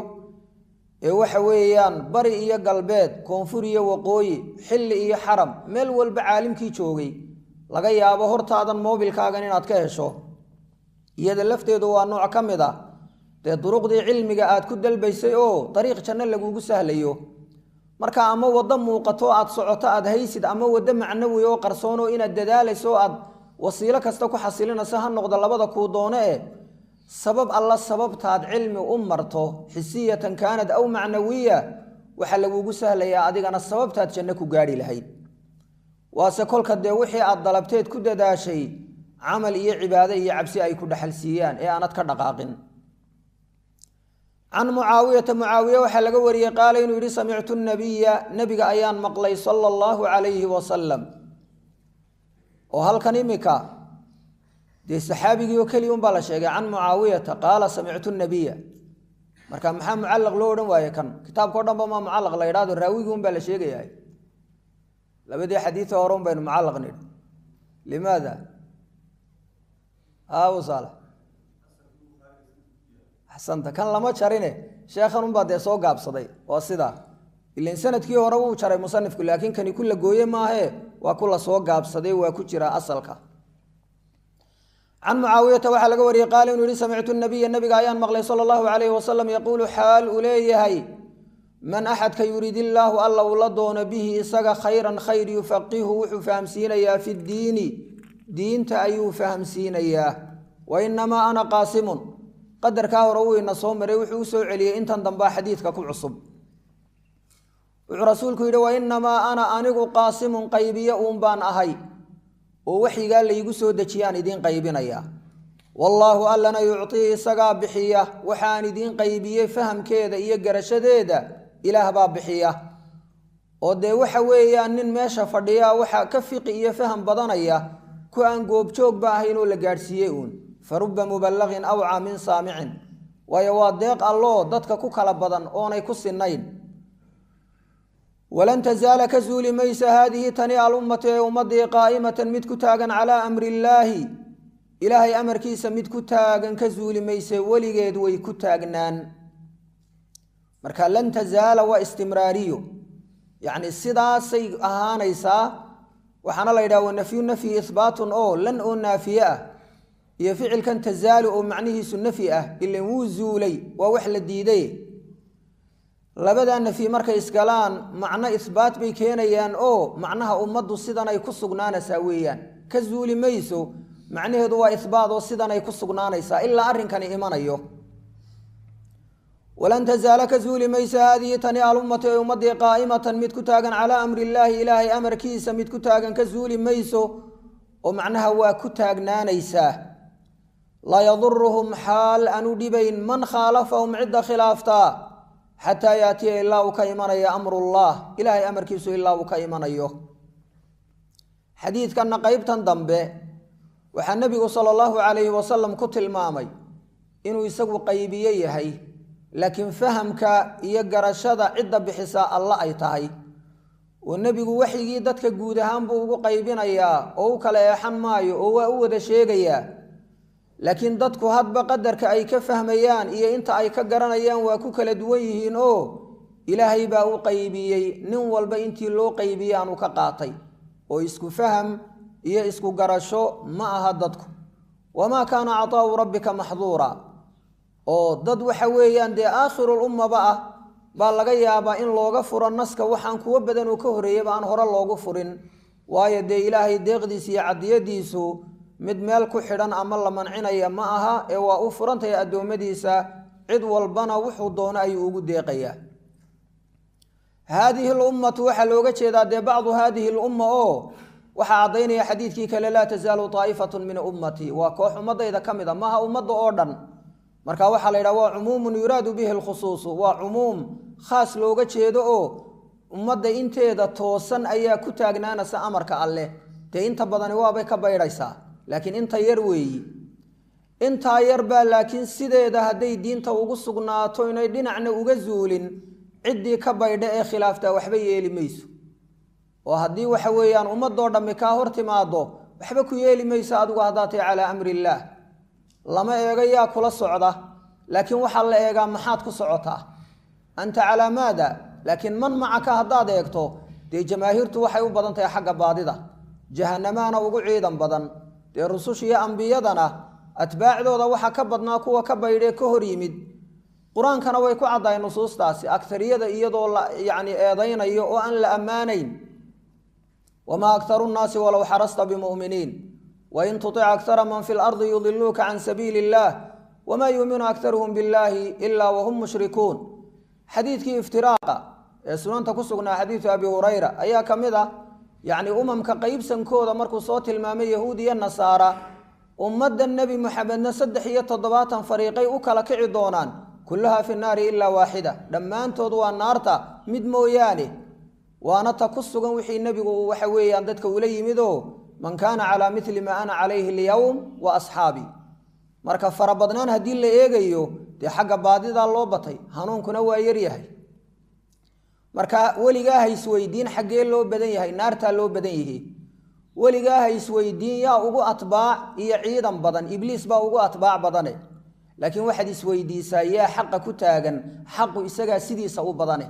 ee waxa weeyaan bari iyo galbeed, koonfur iyo waqooyi, xilli iyo xaram, meel walba caalimkii joogay laga yaabo hortaadan moobilkaagan inaad ka hesho, iyada lafteedu waa nooc ka mid a dee duruqdii cilmiga aad ku dalbaysay oo dariiq janno lagugu sahlayo. Marka ama waddo muuqato aad socoto aad haysid, ama waddo macnawi oo qarsoonoo inaad dadaalayso aad wasiilo kasta ku xasilinayso ha noqdo, labada kuu doono eh, sabab alla sababtaad cilmi u marto, xisiyatan kaanad aw macnawiya, waxaa lagugu sahlayaa adigana sababtaad janno ku gaadhi lahayd. Waase kolka dee wixii aad dalabteed ku dadaashay Camal iyo cibaado iyo cabsi ay ku dhaxalsiiyaan ee aanad ka dhaqaaqin. Can Mucaawiyata, Mucaawiye waxaa laga wariyey, qaala inuu yidhi: samictu nabiya, nebiga ayaan maqlay, sala allahu calayhi wasalam. Oo halkan imika dee saxaabigii oo keliya unbaa la sheegay, can Mucaawiyata qaala samictu nabiya. Marka maxaa mucallaq loo odhan waaye? Kan kitaabka o dhan ba maa mucallaq la yidhahdo, raawigii un baa la sheegayaa. Labadii xadiida hore un baynu mucallaq nidhi. Limaada abu saalax? Axsanta, kan lama jarine, sheekhan unbaa dee soo gaabsaday. Waa sidaa, ilan sanadkii hore wuu jaray musanifku, laakiin kani ku la gooye maahe, waa ku la soo gaabsaday, waa ku jiraa asalka. Can Mucaawiyata waxaa laga wariyey, qaala inuu yihi: samictu nabiya, nabiga ayaan maqlay, sala allahu calayhi wasalam, yaquulu xaal uu leeyahay: man axadka yuriid illaahu, alla uu la doono, bihi isaga khayran khayr, yufaqihu, wuxuu fahamsiinayaa, fi ddiini, diinta ayuu fahamsiinayaa. Wa inamaa ana qaasimun. Qadarkaa hore wuu ina soo maray, wuxuu usoo celiyey intan dambaa xadiidka ku cusub. Wuxuu rasuulku yidhi: wainamaa ana, anigu, qaasimun, qaybiye uun baan ahay, oo waxyigaa laygu soo dejiyaan idiin qaybinayaa. Wallaahu, allana, yucطii, isagaa bixiya waxaan idiin qaybiyey. Fahamkeeda iyo garashadeeda Ilaah baa bixiya. Oo dee waxa weeyaan nin meesha fadhiya waxaa ka fiqi iyo faham badanaya ku aan goobjoogba ahayn oo la gaadhsiiyey uun. Faruba mubalaqin awcaa min saamicin. Waayo, waa deeq alloo dadka ku kala badan oonay ku sinayn. Walan tazaala, ka zuuli maysa, haadihi tani, alummatu, ee ummadii, qaa'imatan, mid ku taagan, calaa amri illaahi, Ilaahay amarkiisa mid ku taagan ka zuuli mayse, weligeed way ku taagnaan. Marka lan tazaala waa istimraariyo, yacni sidaasay ahaanaysaa. Waxaana la yidhaha wanafyu nafyi ihbaatun, oo lan oo naafiye ah iyo ficilkan tazaalu oo macnihiisu nafyi ah, ilan wuu zuulay, waa wax la diiday. Labadaa nafyi markay isgalaan macno ihbaat bay keenayaan, oo macnaha ummaddu sidanay ku sugnaanaysaa weeyaan, ka zuuli mayso. Macnaheedu waa ihbaat, oo sidanay ku sugnaanaysaa ilaa arrinkani imanayo. Walan tazaala, ka zuuli maysa, haadihi tani, alummatu, ee ummadii, qaa'imatan, mid ku taagan, calaa amri illaahi, Ilaahay amarkiisa mid ku taagan ka zuuli mayso, oo macnaha waa ku taagnaanaysaa. Laa yaduruhum, xaal aanu dhibayn, man khaalafahum, cidda khilaaftaa, xataa yaatiya, ilaa uu ka imanaya, amrullah, Ilaahay amarkiisu ilaa uu ka imanayo. Xadiidkanna qeybtan dambe waxaa nebigu sala allahu calayhi wasalam ku tilmaamay inuu isagu qaybiye yahay, laakiin fahamka iyo garashada cidda bixisaa alla ay tahay. Oo nebigu waxyigii dadka guud ahaan buu ugu qaybinayaa, oo u kala eexan maayo, oo waa u wada sheegayaa, laakiin dadku hadba qadarka ay ka fahmayaan iyo inta ay ka garanayaan waa ku kala duwan yihiin, oo Ilaahay baa u qaybiyey, nin walba intii loo qaybiyey aanu ka qaatay, oo isku faham iyo isku garasho ma aha dadku. Wamaa kaana cataa'u rabbika maxduura. Oo dad waxa weeyaan dee aakhirul ummaba ah baa laga yaabaa in looga furo naska waxaan kuwo badan oo ka horreeyaba aan hore loogu furin. Waayo, dee Ilaahay deeqdiisa iyo cadiyadiisu mid meel ku xidhan ama la mancinaya ma aha, ee waa u furantahay addoommadiisa, cid walbana wuxuu doono ayuu ugu deeqayaa. Haadihi lummatu waxaa looga jeedaa dee bacdu haadihi lumma, oo waxaa caddaynaya xadiidkii kale: laa tasaalu taa'ifatu min ummatii. Waa koox ummadayda ka mid a, maaha ummadda oo dhan. Marka waxaa la yidhaha waa cumuumun yuraadu bihi alkhusuusu, waa cumuum khaas looga jeedo, oo ummadda inteeda toosan ayaa ku taagnaanaysa amarka alleh. Dee inta badani waabay ka baydhaysaa, laakiin inta yar weeyi. Intaa yar baa laakiin sideeda hadday diinta ugu sugnaato inay dhinacna uga zuulin, ciddii ka baydha ee khilaaftaa waxba yeeli mayso. Oo haddii waxa weeyaan ummadoo dhammi kaa hor timaado, waxba ku yeeli mayso adigu haddaad tahay calaa amri illaah. Lama eego yaa kula socda, laakiin waxaa la eegaa maxaad ku socotaa, anta calaa maada. Laakiin man macaka haddaad eegto, dee jamaahiirtu waxay u badan tahay xagga baadida, jahanamaana ugu ciidan badan. Dee rususha iyo ambiyadana atbaacdooda waxaa ka badnaa kuwa ka baydhee ka hor yimid. Qur-aankana way ku caddahay nusuustaasi, agtariyada iyadoo la yacni eedaynayo oo aan la ammaanayn: wamaa akharu nnaasi walow xarasta bimu'miniin, wain tutic akara man fi lardi yudiluuka can sabiili illaah, wamaa yuuminu aktaruhum billahi ilaa wahum mushrikuun. Xadiidkii iftiraaqa ee sunanta ku sugnaa, xadiidu Abi Hurayra, ayaa ka mid ah, yacni umamka qaybsankooda markuu soo tilmaamay yahuud iyo nasaara. Ummadda Nebi Muxamedna 73 fariiqay u kala kici doonaan, kulluhaa fi nnaari ilaa waaxida, dhammaantood waa naarta mid mooyaane. Waana ta ku sugan wixii nebigu waxa weeyaan dadka ula yimidoo man kaana calaa mili maa ana calayhi alyowm wa asxaabii. Marka farabadnaan haddii la eegayo, dee xagga baadidaa loo batay, hanuunkuna waa yaryahay. Marka weligaa ha isweydiin xaggee loo badan yahay, naartaa loo badan yihi. Weligaa ha isweydiin yaa ugu atbaac iyo ciidan badan, Ibliis baa ugu atbaac badane. Laakiin waxaad isweydiisaa yaa xaqa ku taagan, xaqu isagaa sidiisa u badane.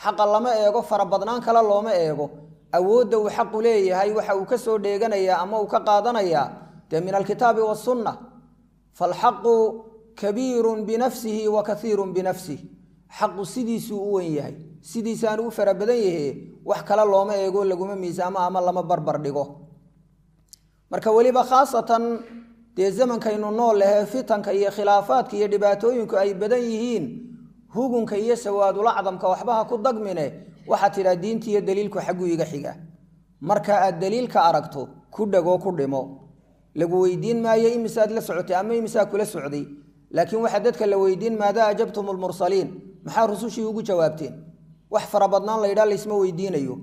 Xaqa lama eego farabadnaan kale, looma eego awoodda uu xaqu leeyahay. Waxa uu ka soo dheeganayaa ama uu ka qaadanayaa dee min alkitaabi wasunna. Falxaqu kabiirun binafsihi wa kaiirun binafsih, xaqu sidiisuu u wen yahay, sidiisaanu u fara badan yahe, wax kale looma eego, laguma miisaamo ama lama barbar dhigo. Marka weliba khaasatan dee zamankaynu nool lehee fitanka iyo khilaafaadka iyo dhibaatooyinku ay badan yihiin, hugunka iyo sawaadulacdamka waxbaha ku dagmine, waxaad tidhaa diinti iyo daliilku xagguu iga xiga. Marka aad daliilka aragto, ku dhagoo ku dhimo. Lagu weydiin maayo imisaad la socotay ama imisaa kula socday, laakiin waxaa dadka la weydiin maadaa ajabtum lmursaliin, maxaa rusushii ugu jawaabteen. Wax farabadnaan la yidhaha laysma weydiinayo.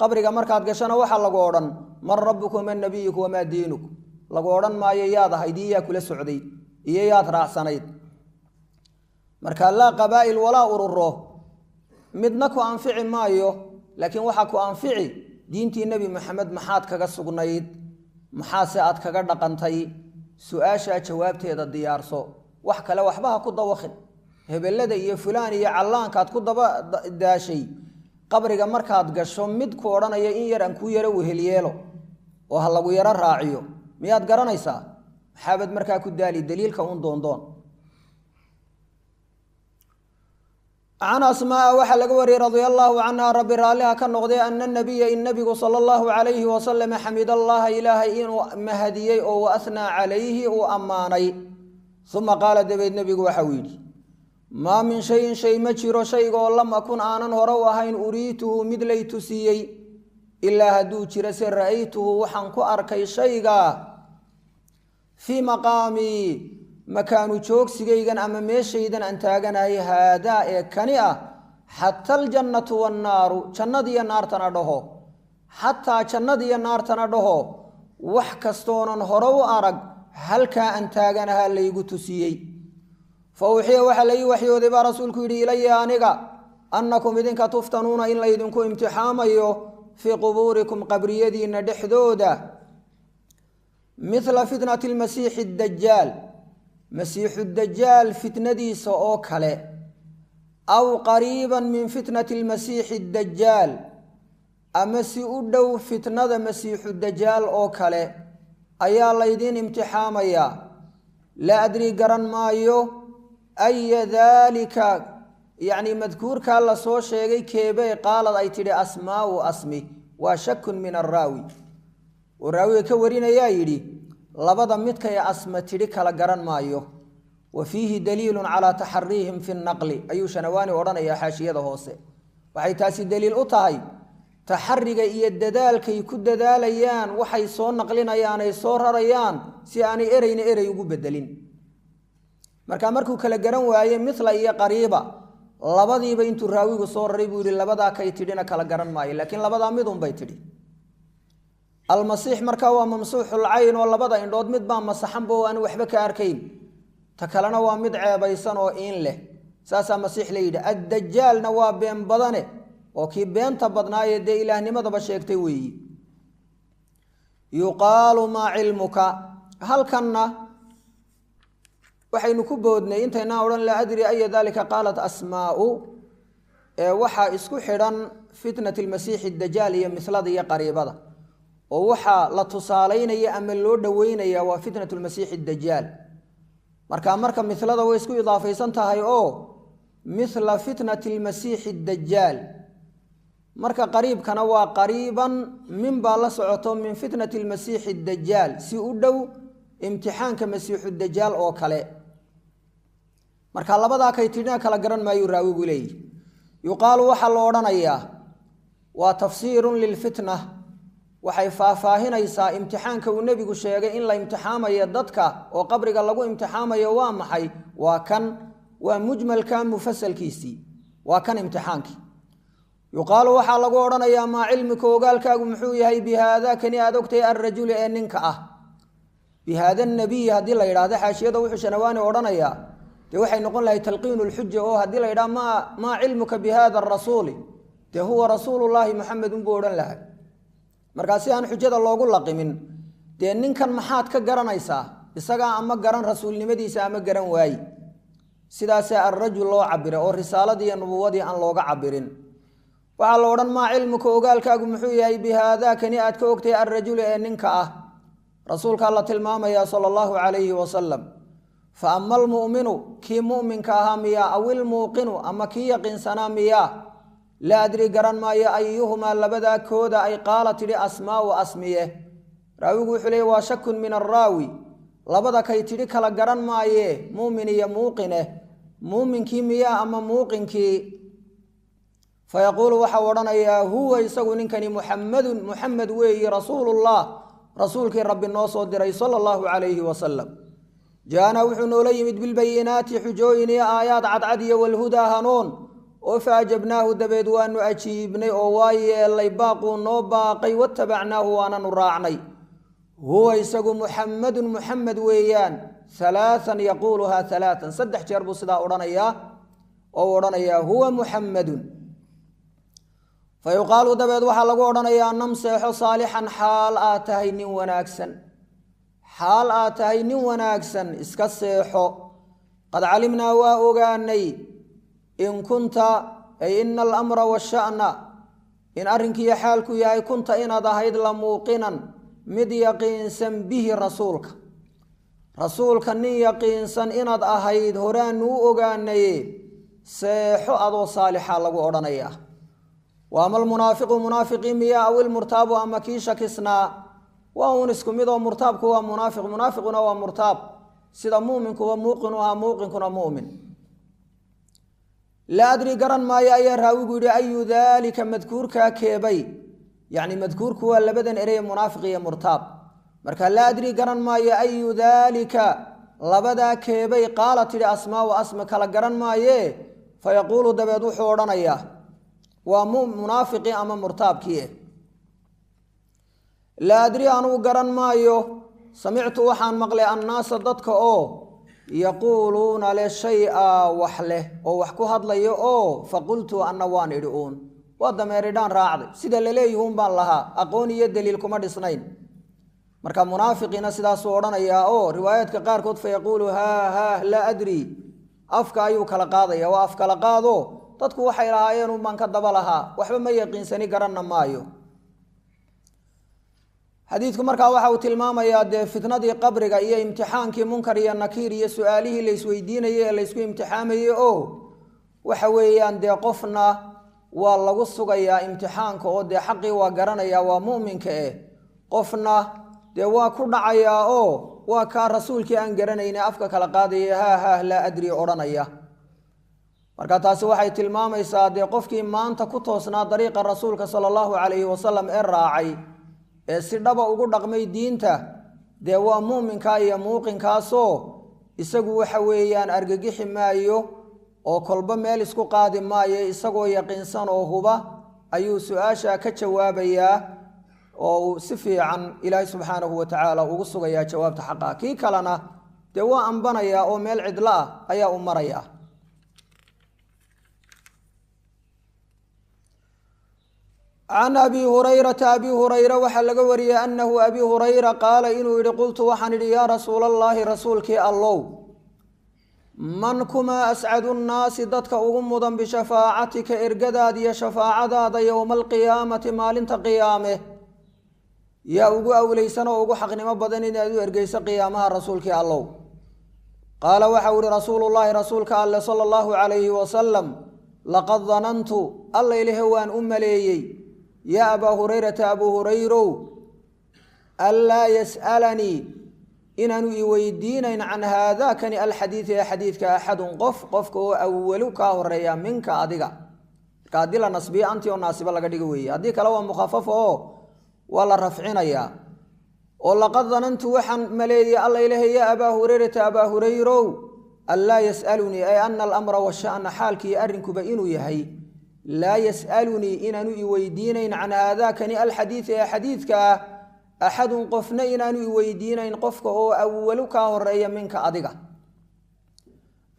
Qabriga markaad gashana waxaa lagu odhan man rabbuka man nabiyuka wamaa diinuk. Lagu odhan maayo yaad ahayd iyo yaa kula socday iyo yaad raacsanayd. Marka laa qabaa'il walaa ururo midna ku anfici maayo, laakiin waxaa ku anfici diintii Nebi Maxamed maxaad kaga sugnayd, maxaase aad kaga dhaqantay. Su-aashaa jawaabteeda diyaarso, wax kale waxba ha ku dawakhin. Hebelada iyo fulaan iyo callaankaad ku daba daashay, qabriga markaad gasho mid ku odhanaya in yar aan kuu yaro wehelyeelo oo ha lagu yaro raaciyo miyaad garanaysaa? Maxaabad markaa ku daali daliilka uun doondoon. Can Asmaaa waxaa laga wariyey radia allaahu canha, rabbi raalliha ka noqday, ana nabiya, in nabigu sala allahu calayhi wasalam xamid allaha, ilaahay inuu mahadiyey oo wa ahnaa calayhi, uu ammaanay. Uma qaala, dabeed nebigu waxauu yidhi: maa min shayin, shay ma jiro, shayga oo lam akun, aanan hore u ahayn, uriituhu, mid lay tusiyey, ilaa hadduu jiro se ra'aytuhu, waxaan ku arkay shaygaa, fii maqaamii, makaanu joogsigaygan ama meeshaydan aan taaganahay, haadaa ee kani ah, xata aljannatu wannaaru, jannadiyo naartana dhaho, xataa jannadiyo naartana dhaho, wax kastoonan hore u arag halkaa aan taaganahaa laygu tusiyey. Fa uxiya, waxaa la ii waxyooday baa rasuulku yidhi, ilaya aniga, annakum idinka tuftanuuna, in laydinku imtixaamayo, fii qubuurikum, qabriyadiinna dhexdooda, mithla fitnati lmasiixi dajaal, masiixu dajaal fitnadiisa oo kale, aw qariiban min fitnati lmasiixi dajaal, ama si u dhow fitnada masiixu dajaal oo kale ayaa laydiin imtixaamayaa. Laa adrii, garan maayo, aya daalika, yacni madkuurkaa la soo sheegay keebey, qaalad ay tidhi Asmaau asmi. Waa shakun min araawi, oo raawiga ka warinayaa yidhi labada midkay Asma tidhi kala garan maayo. Wa fiihi daliilun calaa taxariihim fi naqli, ayuu Shanawaani odhanayaa xaashiyada hoose. Waxay taasi daliil u tahay taxariga iyo dadaalkay ku dadaalayaan waxay soo naqlinayaan ay soo rarayaan, si aanay ereyna erey ugu bedelin. Marka markuu kala garan waaye mithla iyo qariiba, labadiiba intuu raawigu soo raray buu yihi labadaa kay tidhina kala garan maayo, laakiin labadaa midunbay tidhi. Almasiix markaa waa mamsuuxul cayn, oo labada indhood mid baa masaxanba oo aan waxba ka arkayn, ta kalena waa mid ceebaysan oo iin leh, saasaa Masiix la yidhi. Addajaalna waa been badane, oo kii beenta badnaayee dee ilaahnimadaba sheegtay weeyi. Yuqaalu maa cilmuka. Halkanna waxaynu ku boodnay intaynaan odhan laa adri aya dalika qaalat Asmaau, ee waxaa isku xidhan fitnat almasiixi dajaal iyo mislada iyo qariibada, oo waxaa la tusaalaynaya ama loo dhoweynaya waa fitnat lmasiixi dajaal. Marka milada way isku idaafaysan tahay oo mithla fitnati almasiixi dajaal. Marka qariibkana waa qariiban min baa la socoto, min fitnati almasiixi dajaal, si u dhow imtixaanka masiixu dajaal oo kale. Marka labadaa kay tidhina kala garan maayuu raawigu leeyihi. Yuqaalu, waxaa la odhanayaa, waa tafsiirun lilfitna, Waxay faahfaahinaysaa imtixaanka uu nebigu sheegay in la imtixaamayo dadka oo qabriga lagu imtixaamayo. Waa maxay? Waa kan, waa mujmalka mufasalkiisii, waa kan imtixaankii. Yuqaalu, waxaa lagu odhanayaa: maa cilmika, ogaalkaagu muxuu yahay, bi haada, kani aad ogtahay, alrajuli, ee ninka ah? Bi haada nabiyi haddii la yidhahdo, xaashiyada wuxuu Shanawaani odhanayaa, dee waxay noqon lahay talqiinu lxuja, oo haddii la yidhaha maa cilmuka bi hada arasuuli, dee huwa rasuulullaahi Muxamed unbuu odhan lahay. Markaa si aan xujada loogu laqimin, dee ninkan maxaad ka garanaysaa? Isagaa ama garan rasuulnimadiisa ama garan waayi. Sidaasaa alrajul loo cabiray oo risaaladii iyo nubuwadii aan looga cabirin. Waxaa la odhan: maa cilmuka, ogaalkaagu muxuu yahay, bi haada, kani aad ka ogtahay, alrajuli, ee ninka ah? Rasuulkaa la tilmaamayaa sala allahu calayhi wasalam. Fa ama almu'minu, kii mu'minka ahaa miyaa, aw ilmuuqinu, ama kii yaqiinsanaa miyaa? Laa adri, garan maayo, ayuhumaa, labadaa kooda ay qaala tidhi Asmaau Asmiye. Raawigu wuxuu leey waa shakun min araawi, labada kay tidhi kala garan maaye, muumin iyo muuqine, muuminkii miyaa ama muuqinkii? Fa yaquulu, waxau odhanayaa: huwa, isagu ninkani, Muxamadun, Muxamed weeyi, rasuulullah, rasuulkii Rabbi noo soo diray sala allahu calayhi wasalam. Jaana, wuxuu noola yimid, bilbayinaati, xujooyin iyo aayaad cadcad, iyo walhudaa, hanuun, oo fa ajabnaahu, dabeed waanu ajiibnay oo waa yeelay baaquu noo baaqay, watabacnaahu, waananu raacnay. Huwa, isagu, Muxamadun, Muxamed weeyaan. Alaaan yaquuluhaa alaaan, 3 jeer buu sidaa odhanayaa oo u odhanayaa huwa Muxamadun. Fa yuqaalu, dabeed waxaa lagu odhanayaa: nam, seexo, saalixan, xaal aad tahay nin wanaagsan, xaal aad tahay nin wanaagsan iska seexo. Qad calimnaa, waa ogaanay, in kunta, ay ina alamra washa'na, in arrinkiiyo xaalku yahay, kunta, inaad ahayd, la muuqinan, mid yaqiinsan, bihi, rasuulka, rasuulka nin yaqiinsan inaad ahayd horaanu u ogaanaye, seexo adoo saalixa lagu odhanayaa. Wa ama almunaafiqu, munaafiqii miyaa, aw ilmurtaabu, ama kii shakisnaa? Waa uun isku mid oo murtaabku waa munaafiq, munaafiquna waa murtaab, sida muuminkuba muuqinu ahaa, muuqinkuna mu'min. Laa adri, garan maayo, ayaa raawigu yidhi, ayu daalika, madkuurkaa keebay. Yacni madkuurku waa labadan ereye, munaafiq iyo murtaab. Marka laa adri, garan maayo, ayu daalika, labadaa keebay, qaala tidhi Asmaau Asma, kala garan maaye. Fa yaquulu, dabeed wuxuu odhanayaa, waa munaafiqii ama murtaabkii: laa adri, anuu garan maayo, samictu, waxaan maqlay, annaasa, dadka oo, yaquuluuna leh, shay-a, wax leh oo wax ku hadlaya, oo faqultu, anna waan idhi uun, waa dameeridhaan raacday, sida laleeyihuun baan lahaa, aqoon iyo daliil kuma dhisnayn. Marka munaafiqiina sidaasuu odhanayaa, oo riwaayaadka qaarkood fa yaquulu haa haa laa adri, afka ayuu kala qaadaya, waa af kala qaado, dadku waxay lahaayeen un baan ka daba lahaa, waxba ma yaqiinsani, garanna maayo. Xadiidku markaa waxa uu tilmaamayaa dee fitnadii qabriga iyo imtixaankii Munkar iyo Nakiir iyo su-aalihii la isweydiinayey ee laysku imtixaamayey, oo waxa weeyaan dee qofna waa lagu sugayaa imtixaanka oo dee xaqii waa garanayaa, waa mu'minka eh, qofna dee waa ku dhacayaa oo waa kaa rasuulkii aan garanayne afka kala qaadaya, haa haah laa adri odhanaya. Marka taasi waxay tilmaamaysaa dee qofkii maanta ku toosnaa dariiqa rasuulka sala allahu calayhi wasalam ee raacay ee si dhaba ugu dhaqmay diinta, dee waa muuminkaa iyo muuqinkaasoo isagu waxa weeyaan argagixi maayo oo kolba meel isku qaadi maayo, isagoo yaqiinsan oo huba ayuu su-aasha ka jawaabayaa oo uu si fiican Ilaahay subxaanahu wa tacaala ugu sugayaa jawaabta xaqa. Kii kalena dee waa ambanayaa oo meel cidlo ah ayaa u marayaa. Can Abi Hurayrata, Abi Hurayra waxaa laga wariyey, annahu, Abi Hurayra, qaala, inuu yidhi: qultu, waxaan idhi: yaa rasuula allaahi, rasuulkii Allow, man kumaa ascadu nnaasi, dadka ugu mudan, bishafaacatika, ergadaada iyo shafaacadaada, yowma alqiyaamati, maalinta qiyaame? Yaa ugu awleysan oo ugu xaqnimo badan inaad u ergeyso qiyaamaha, rasuulkii Allow? Qaala, waxau ihi rasuulullaahi, rasuulka Alle sala allahu calayhi wasalam: laqad danantu, Alla ilahe waan u maleeyey, yaa Abaa Hurayrata, Abuu Hurayrow, anlaa yas'alanii, inaanu i weydiinayn, can haadaakani, alxadiidi, ee xadiidka, axadun, qof, qofka oo awalu, kaa horeeya, minka, adiga. Marka haddii la nasbiyo anti oo naasibo laga dhigo weeye, haddii kale waa mukhafafo oo Waa la rafcinayaa oo laqad danantu waxaan maleeyey alla ilahay yaa abaa hurayrata, abaa hurayrow, anlaa yas'alunii, ay ana alamra washa'na, xaalkiiyo arrinkuba inuu yahay, laa yas'alunii inaanu iweydiinayn, can haadaakani alxadiidi ee xadiidka ah, axadun qofna inaanu iweydiinayn, qofka oo awalu kaa horeeya, minka adiga.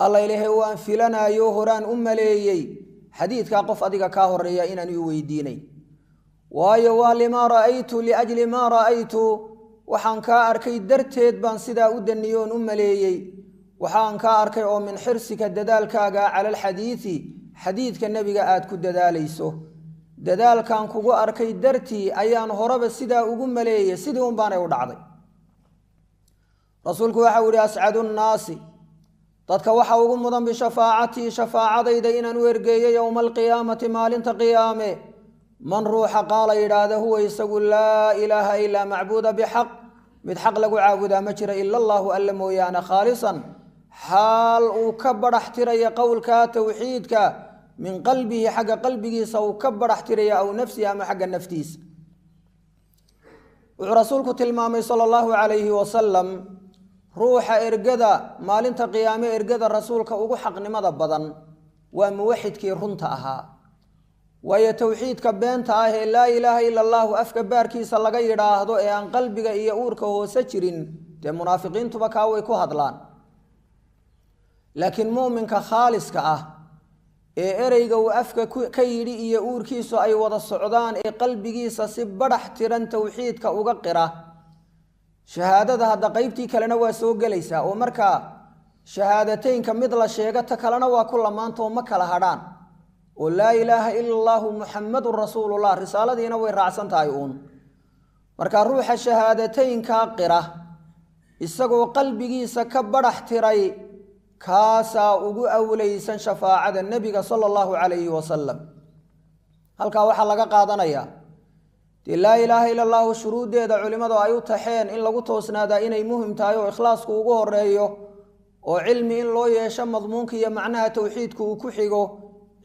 Alla ilaahay waan filanaayo, horaan u maleeyey xadiidkaa qof adiga kaa horeeya inaanu iweydiinayn. Waayo waa limaa ra'aytu, liajli maa ra'aytu, waxaan kaa arkay darteed baan sidaa u daniyoon u maleeyey. Waxaan kaa arkay oo min xirsika, dadaalkaaga, cala alxadiidi, xadiidka nebiga aad ku dadaalayso, dadaalkan kugu arkay dartii ayaan horeba sidaa ugu maleeyey, sidii un baanay u dhacday. Rasuulku waxau yihi: ascadu nnaasi, dadka waxa ugu mudan, bishafaacatii, shafaacadayda inaan u ergeeyo, yowma alqiyaamati, maalinta qiyaame, man ruuxa qaala yidhaahda, huwa isagu, laa ilaaha ilaa macbuuda bixaq, mid xaq lagu caabudaa ma jira, ila allaahu, alla mooyaane, khaalisan, xaal uu ka badhax tiraya qowlka towxiidka, min qalbihi, xagga qalbigiisa uu ka badhax tiraya, aw nafsihi, ama xagga naftiisa. Wuxuu rasuulku tilmaamay sala allahu calayhi wasalam ruuxa ergada maalinta qiyaame, ergada rasuulka ugu xaqnimada badan waa muwaxidkii runta ahaa. Waayo towxiidka beenta ah ee laa ilaaha ila allahu afka baarkiisa laga yidhaahdo ee aan qalbiga iyo uurka hoose jirin, dee munaafiqiintuba kaa way ku hadlaan. Laakiin mu'minka khaaliska ah ee ereyga uu afka ka yidhi iyo uurkiisu ay wada socdaan, ee qalbigiisa si badhax tiran towxiidka uga qira, shahaadada hadda qeybtii kalena waa soo gelaysaa, oo markaa shahaadateynka mid la sheego ta kalena waa ku lamaantaoo ma kala hadhaan, oo laa ilaaha ila allaahu muxamadun rasuulullah risaaladiina way raacsan tahay uun. Marka ruuxa shahaadateynkaa qira isagoo qalbigiisa ka badhax tiray, kaasaa ugu awleysan shafaacada nebiga sala allahu calayhi wasalam. Halkaa waxaa laga qaadanayaa dee laa ilaaha ila allahu shuruuddeeda culimmadu ay u taxeen in lagu toosnaadaa inay muhim tahay, oo ikhlaasku ugu horeeyo, oo cilmi in loo yeesho madmuunka iyo macnaha towxiidku uu ku xigo,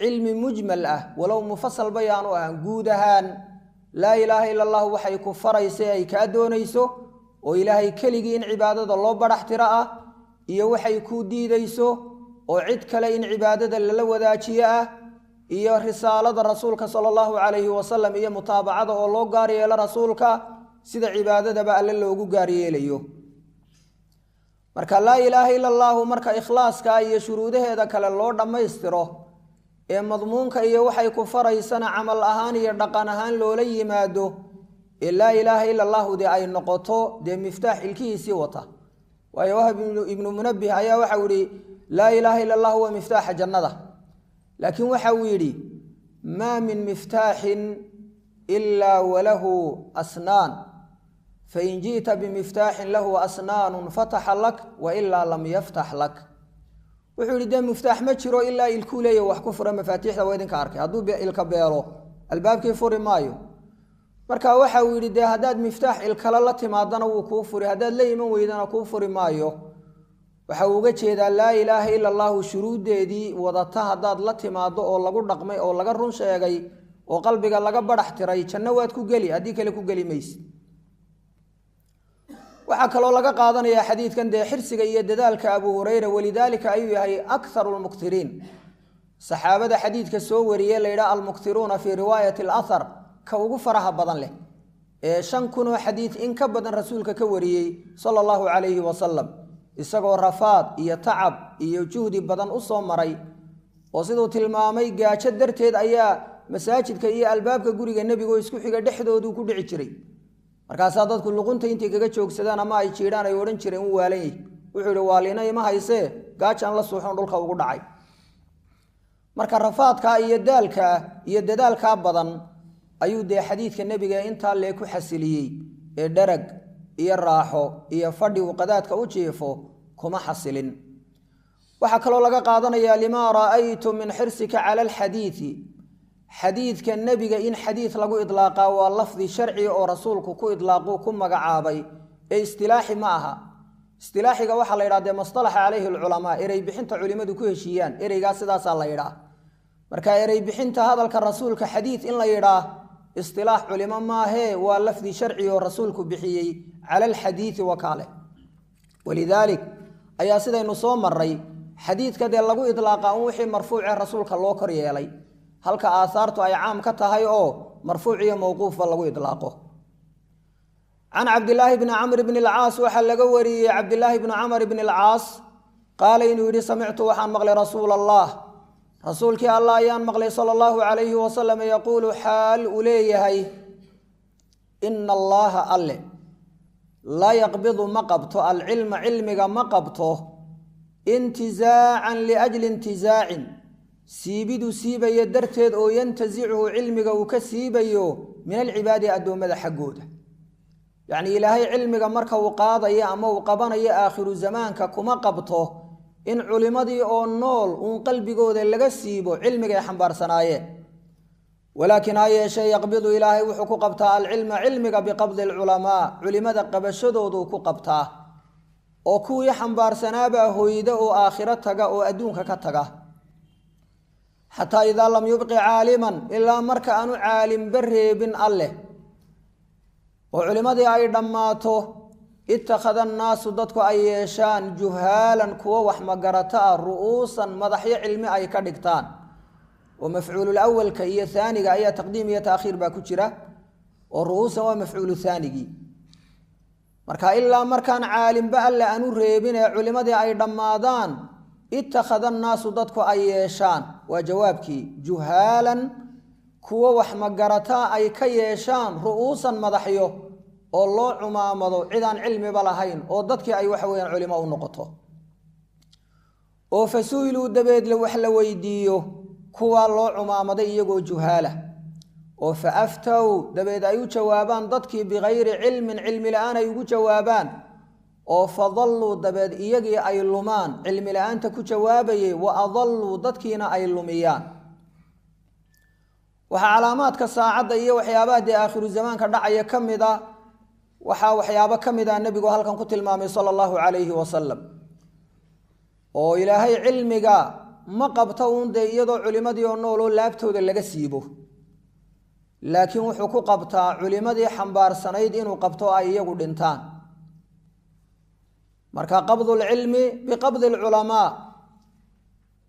cilmi mujmal ah walow mufasal bayaanu ahaan, guud ahaan laa ilaaha ila allahu waxay ku faraysa ay kaa doonayso oo ilaahay keligii in cibaadada loo badhax tiro ah, iyo waxay kuu diidayso oo cid kale in cibaadada lala wadaajiyo ah, iyo risaalada rasuulka sala allahu calayhi wasalam iyo mutaabacada oo loo gaar yeelo rasuulka sida cibaadadaba alle loogu gaar yeelayo. Marka laa ilaaha ila allaahu marka ikhlaaska iyo shuruudaheeda kale loo dhammaystiro, ee madmuunka iyo waxay ku faraysana camal ahaan iyo dhaqan ahaan loola yimaado, ee laa ilaaha ila allahu dee ay noqoto dee miftaax ilkihiisii wata. Waayo Wahab ibnu Munabih ayaa waxau yihi: laa ilaaha ila allah waa miftaaxa jannada. Laakiin waxa uu yidhi: maa min miftaaxin ilaa walahu asnaan, fain ji'ta bimiftaaxin lahu asnaanun fataxa lak, wailaa lam yaftax lak. Wuxuu yidhi: dee miftaax ma jiro ilaa ilkuu leeya wax ku fura. Mafaatiixda waa idinka arkay, hadduu ilka beelo albaabkii furi maayo. Marka waxa uu yidhi: dee haddaad miftaax ilkale la timaadana wuu kuu furi, haddaad la iman weydana kuu furi maayo. Waxa uu uga jeedaa laa ilaaha ila allahu shuruuddeedii wadata haddaad la timaado oo lagu dhaqmay oo laga run sheegay oo qalbiga laga badhax tiray, janno waad ku geli, haddii kale ku geli mayse. Waxaa kaloo laga qaadanayaa xadiidkan dee xirsiga iyo dadaalka Abu Hureyra, walidaalika ayuu yahay akharu lmuktiriin saxaabada xadiidka soo wariye la yidhaha almuktiruuna fii riwaayati alahar, ka ugu faraha badan leh ee 5000 oo xadiid in ka badan rasuulka ka wariyey sala allahu calayhi wasalam, isagoo rafaad iyo tacab iyo juhdi badan u soo maray, oo siduu tilmaamay gaajo darteed ayaa masaajidka iyo albaabka guriga nebigo isku xiga dhexdooduu ku dhici jiray. Markaasaa dadku luqunta intay kaga joogsadaan ama ay jiidhaan ay odhan jireen u waalan yahy. Wuxuu yihi: waalina ima haysee, gaajaan la suuxoon dhulka ugu dhacay. Marka rafaadkaa iyo daalkaa iyo dadaalkaa badan ayuu dee xadiidka nebiga intaa lee ku xasiliyey, ee dharag iyo raaxo iyo fadhi uu qadaadka u jiifo kuma xasilin. Waxaa kaloo laga qaadanayaa limaa ra'aytu min xirsika cala alxadiidi, xadiidka nebiga in xadiid lagu idlaaqaa waa lafdi sharci oo rasuulku ku idlaaquu ku magacaabay, ee istilaaxi ma aha. Istilaaxiga waxaa la yidhaha dee mastalaxa calayhi alculamaa, erey bixinta culimmadu ku heshiiyaan, ereygaas sidaasaa la yidhaah. Marka erey bixinta hadalka rasuulka xadiid in la yidhaah Istilaax culimo maahee, waa lafdi sharci oo rasuulku bixiyey cala alxadiidi wakaale. Walidaalik ayaa sidaynu soo maray xadiidka dee lagu idlaaqa un wixii marfuucee rasuulka loo kor yeelay, halka aahaartu ay caam ka tahay oo marfuuc iyo mowquufba lagu idlaaqo. Can Cabdilaahi bni Camr bni alcaas waxaa laga wariyey, Cabdilaahi bni Camr bni alcaas qaala inuu yidhi: samictu, waxaan maqlay, rasuula Allah, rasuulkii Allah ayaan maqlay, sala allahu calayhi wasalam, yaquulu, xaal uu leeyahay: ina Allaha, alle, laa yaqbidu, ma qabto, alcilma, cilmiga ma qabto, intizaacan liajli intizaacin, siibidu siibaya darteed oo yantasichu, cilmiga uu ka siibayo, min alcibaadi, addoommada xaggooda. Yacnii Ilaahay cilmiga marka uu qaadayo ama uu qabanayo aakhiru zamaanka, kuma qabto in culimmadii oo nool uun qalbigooda laga siibo cilmiga ay xambaarsanaayeen. Walaakin, ha yeeshee, yaqbidu, Ilaahay wuxuu ku qabtaa, alcilma, cilmiga, biqabdi alculamaa, culimada qabashadooduu ku qabtaa, oo kuwii xambaarsanaabaa hoyda oo aakhiro taga oo adduunka ka taga. Xataa idaa lam yubqi caaliman, ilaa marka aanu caalimba reebin Alleh oo culimmadii ay dhammaato, ittakhada annaasu, dadku ay yeeshaan, juhaalan, kuwo wax magarata ah, ru'uusan, madaxyo cilmi ay ka dhigtaan. Oo mafcuulul awalka iyo haaniga ayaa taqdiim iyo taakhiir baa ku jira, oo ru'uusan waa mafcuulu haanigii. Marka ilaa markaan caalimba Alle aanu reebin ee culimmadii ay dhammaadaan, ittakhada annaasu, dadku ay yeeshaan, waa jawaabkii, juhaalan, kuwo wax magarataa ay ka yeeshaan, ru'uusan, madaxyo, oo loo cumaamado cidaan cilmiba lahayn oo dadkii ay waxa weyaan culimo u noqoto. Oo fasu'iluu, dabeedle wax la weydiiyo kuwaa loo cumaamaday iyagoo juhaala, oo fa aftow, dabeed ay u jawaabaan dadkii, bikayri cilmin, cilmi la-aan ay ugu jawaabaan, oo fadalluu, dabeed iyagii ay lumaan, cilmi la-aanta ku jawaabayay, wa adalluu, dadkiina ay lumiyaan. Waxaa calaamaadka saacadda iyo waxyaabaha dee aakhiru zamaanka dhacaya ka mid a, waxaa waxyaabo ka mid ah nebigu halkan ku tilmaamay sala allahu calayhi wasalam, oo Ilaahay cilmiga ma qabto uun dee iyadoo culimadii oo nooloo laabtooda laga siibo, laakiin wuxuu ku qabtaa culimadii xambaarsanayd inuu qabto ay iyagu dhintaan. Marka qabdulcilmi biqabdi alculamaa,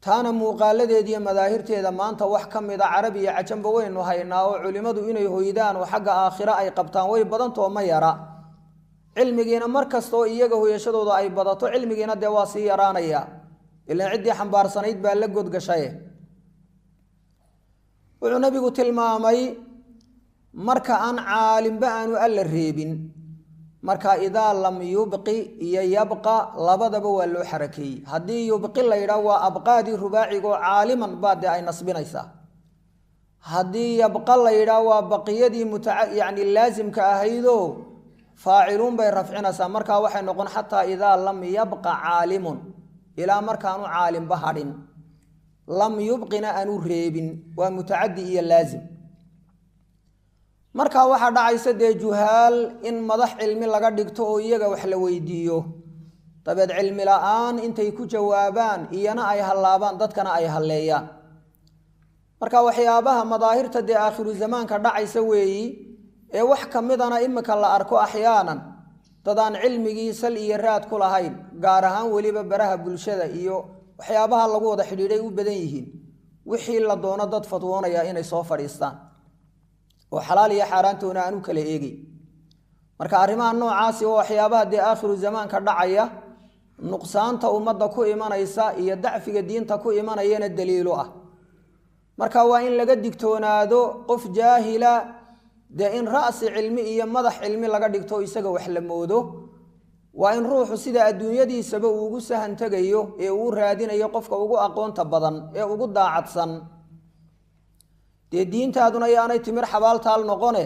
taana muuqaaladeed iyo madaahirteeda maanta wax ka mida carab iyo cajamba waynu haynaa, oo culimmadu inay hoydaan oo xagga aakhiro ay qabtaan way badantoo ma yara. Cilmigiina mar kastoo iyaga hoyashadooda ay badato, cilmigiina dee waa sii yaraanaya, ilaan ciddii xambaarsanayd baa la godgashaye. Wuxuu nabigu tilmaamay marka aan caalimba aanu Alla reebin. Marka idaa lam yubqi iyo yabqa labadaba waa loo xarakeeyey. Haddii yubqi la yidhaah, waa abqaadii rubaacigoo caaliman baa dee ay nasbinaysaa. Haddii yabqa la yidhaah, waa baqiyadii yacni laasimka ahaydoo faaciluun bay rafcinaysaa. Markaa waxay noqon xataa idaa lam yabqa caalimun, ilaa markaanu caalimba hadhin, lam yubqina aanu reebin, waa mutacadi iyo laasim. Markaa waxaa dhacaysa dee juhaal in madax cilmi laga dhigto oo iyaga wax la weydiiyo, dabeed cilmi la-aan intay ku jawaabaan iyana ay hallaabaan, dadkana ay halleeyaan. Marka waxyaabaha madaahirta dee aakhiru zamaanka dhacaysa weeyi, ee wax ka midana imika la arko axyaanan dadaan cilmigii sal iyo raad ku lahayn, gaar ahaan weliba baraha bulshada iyo waxyaabaha lagu wada xidhiidhay u badan yihiin, wixii la doono dad fadwoonaya inay soo fadhiistaan oo xalaal iyo xaaraantoona aan u kala eegay. Marka arrimaha noocaasi waa waxyaabaha dee aakhiru zamaanka dhacaya, nuqsaanta ummadda ku imanaysa iyo dacfiga diinta ku imanayana daliilo ah. Marka waa in laga digtoonaado qof jaahila dee in ra'si cilmi iyo madax cilmi laga dhigto, isaga wax la moodo. Waa in ruuxu sida adduunyadiisaba uu ugu sahan tegayo ee uu raadinayo qofka ugu aqoonta badan ee ugu daacadsan, dee diintaaduna yaanay timir xabaaltaal noqone,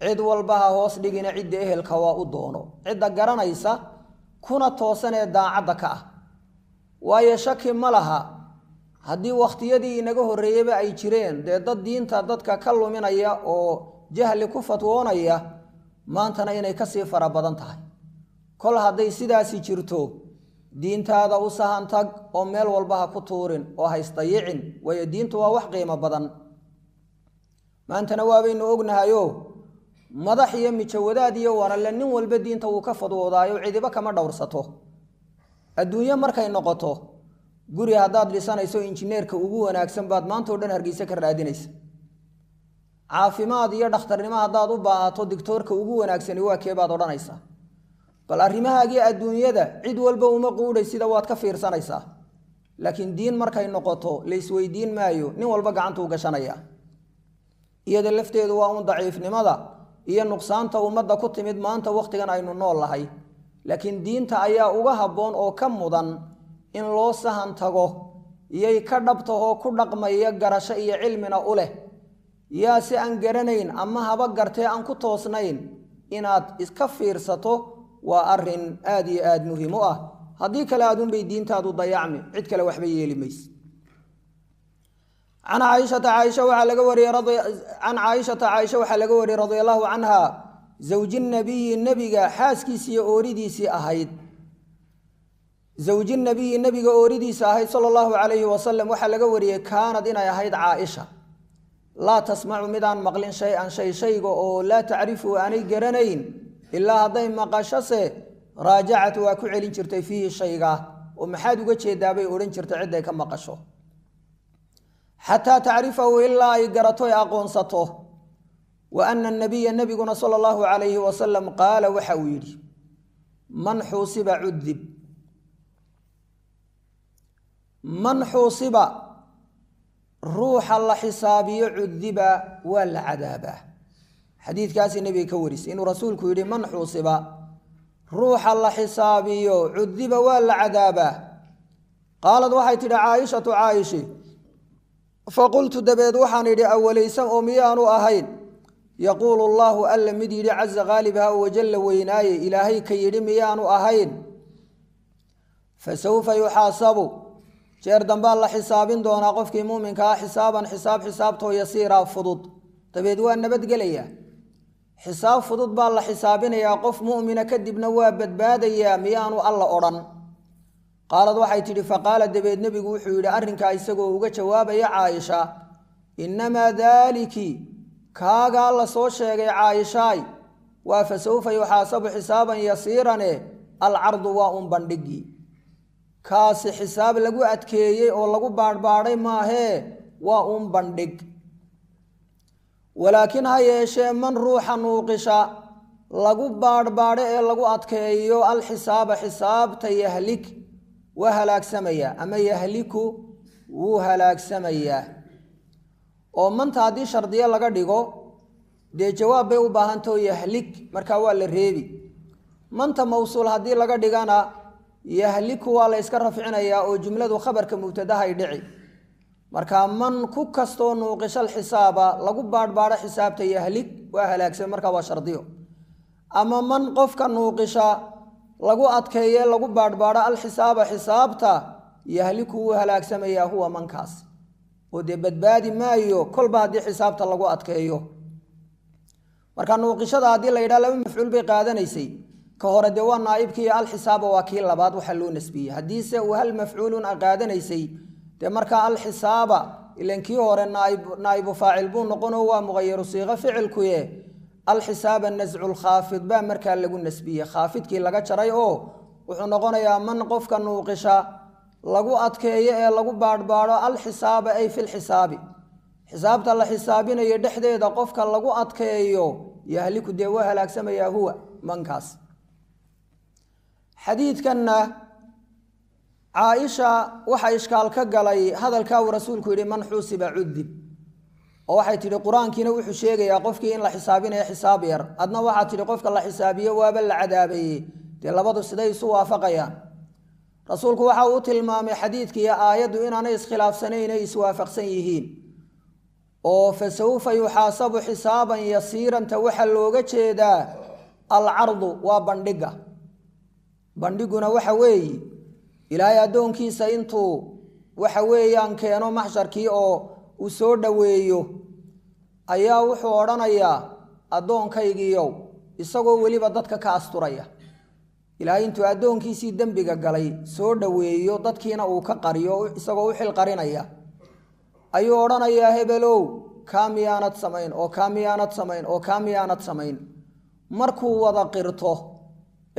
cid walba ha hoos dhigina, cidda ehelka waa u doono, cidda garanaysa kuna toosan ee daacadda ka ah. Waayo shaki ma laha, haddii wakhtiyadii inaga horreeyeyba ay jireen dee dad diinta dadka ka luminaya oo jahli ku fatwoonaya, maantana inay kasii fara badan tahay. Kol hadday sidaasi jirto, diintaada u sahan tag oo meel walba ha ku tuurin oo haysdayicin, waayo diintu waa wax qiimo badan. Maantana waabaynu ognahayo madax iyo mijawadaad iyo waralle nin walba diinta wuu ka fadwoodaayo, cidiba kama dhowrsato. Adduunyo markay noqoto, guri haddaad dhisanayso injineerka ugu wanaagsan baad maanta o dhan Hargeysa ka raadinaysa. Caafimaad iyo dhakhtarnimo haddaad u baahato, digtoorka ugu wanaagsani waa kee baad odhanaysaa. Bal arrimahaagii adduunyada cid walba uma quudhay, sida waad ka fiirsanaysaa. Laakiin diin markay noqoto la isweydiin maayo, nin walba gacantuu gashanaya. Iyada lafteedu waa un daciifnimada iyo nuqsaanta ummadda ku timid maanta wakhtigan aynu nool lahay. Laakiin diinta ayaa uga habboon oo ka mudan in loo sahan tago, iyay ka dhabtahoo ku dhaqmaya garasho iyo cilmina u leh. Yaa si aan garanayn ama haba gartee aan ku toosnayn, inaad iska fiirsato waa arrin aada iyo aada muhiim u ah. Haddii kale aadunbay diintaadu dayacmi, cid kale waxba yeeli mayse. Can caaishata, caaisha waxaa laga wariyey, can caaishata, caaisha waxaa laga wariyey radia allahu canha, zawji nabiyi, nebiga xaaskiisiiyo ooridiisii ahayd, zawji nabiyi, nebiga ooridiisa ahayd sala allahu calayhi wasalam, waxaa laga wariyey kaanad inay ahayd Caaisha laa tasmacu midaan maqlin shay-an shay, shayga oo laa tacrifu aanay garanayn, ilaa hadday maqashose raajacat waa ku celin jirtay fiihi shayga, oo maxaad uga jeedaabay odhan jirtay cidday ka maqasho, xataa tacrifahu ilaa ay garato ay aqoonsato. Wa ana nabiya, nebiguna sala allahu calayhi wasalam qaala waxa uu yidhi: man xuusiba cudib. Man xuusiba, ruuxa la xisaabiyo, cudiba waa la cadaabaa. Xadiidkaasi nebiga ka warisay inuu rasuulku yidhi: man xuusiba, ruuxa la xisaabiyo, cudiba waa la cadaabaa. Qaalad waxay tidhi Caaishatu, Caayishi: faqultu, dabeed waxaan idhi: awalaysan, oo miyaanu ahayn, yaquulu allaahu, alla mid yidhi, casa khaalibha wajalla weynaaye, Ilaahay ka yidhi miyaanu ahayn: fasawfa yuxaasabu, jeer dambaa la xisaabin doonaa qofkii muuminka ah, xisaaban xisaab, xisaabtoo yasiiraa fudud, dabeed waa nabadgelayaa. Xisaab fudud baa la xisaabinayaa qof mu'mina, kadibna waa badbaadayaa, miyaanu alla odhan? Qaalad waxay tidhi: faqaala, dabeed nebigu wuxuu yidhi arrinkaa isagoo uga jawaabaya Caaisha: innamaa daaliki, kaagaa la soo sheegay Caaishaay, waa fasawfa yuxaasabu xisaaban yasiirane, alcardu waa un bandhigii. Kaasi xisaab lagu adkeeyey oo lagu baadhbaadhay maahee, waa un bandhig. Walaakiin ha yeeshee man ruuxa nuuqisha lagu baadhbaadho ee lagu adkeeyo alxisaaba xisaabta, yahlik waa halaagsamayaa, ama yahliku wuu halaagsamayaa. Oo manta haddii shardiyo laga dhigo, dee jawaab bay u baahantao yahlik markaa waa la reebi. Manta mawsuul haddii laga dhigana, yahliku waa la yska rafcinayaa oo jumladu khabarka mubtadahay dhici. Marka man ku kastoo nuuqishal xisaaba lagu baadhbaadho xisaabta, yahlik waa halaagsamay, markaa waa shardiyo. Ama man qofka nuuqisha lagu adkeeye lagu baadhbaadho alxisaaba xisaabta, yahliku wuu halaagsamayaa huwa mankaas, oo dee badbaadi maayo kolba haddii xisaabta lagu adkeeyo. Marka nuuqishada haddii la yidhaha laba mafcuul bay qaadanaysay, ka hore dee waa naaibkii, alxisaaba waa kii labaad waxaa loo nasbiyey. Haddiise uu hal mafcuulun a qaadanaysay, dee markaa alxisaaba ilan kii hore naa'ibu faacil buu noqonoo waa muqayaru siiqo ficilkuye, alxisaaba nasculkhaafid baa markaa lagu nasbiyey, khaafidkii laga jaray, oo wuxuu noqonayaa man qofka nuuqisha lagu adkeeyo ee lagu baadhbaadho alxisaaba, ay filxisaabi, xisaabta la xisaabinayo dhexdeeda qofka lagu adkeeyo, yahliku dee waa halaagsamayaa huwa mankaas. Xadiidkanna Caaisha waxaa ishkaal ka galay hadalkaa uu rasuulku yidhi man xuusiba cudib, oo waxay tidhi qur-aankiina wuxuu sheegayaa qofkii in la xisaabinayo xisaab yar, adna waxaad tidhi qofka la xisaabiyo waaba la cadaabayey, dee labadu siday isu waafaqayaan? Rasuulku waxa uu tilmaamay xadiidka iyo aayaddu inaanay iskhilaafsanayn ay iswaafaqsan yihiin, oo fa sawfa yuxaasabu xisaaban yasiiranta waxaa looga jeedaa alcardu, waa bandhigga. Bandhiguna waxa weeye Ilaahay addoonkiisa intuu waxa weeyaan keeno maxsharkii oo uu soo dhoweeyo ayaa wuxuu odhanayaa addoonkaygiiyow, isagoo weliba dadka ka asturaya. Ilaahay intuu addoonkiisii dembiga galay soo dhoweeyo, dadkiina uu ka qariyo, isagoo u xil qarinaya ayuu odhanayaa: hebelow, Kaa miyaanad samayn oo kaa miyaanad samayn oo kaa miyaanad samayn. Markuu wada qirto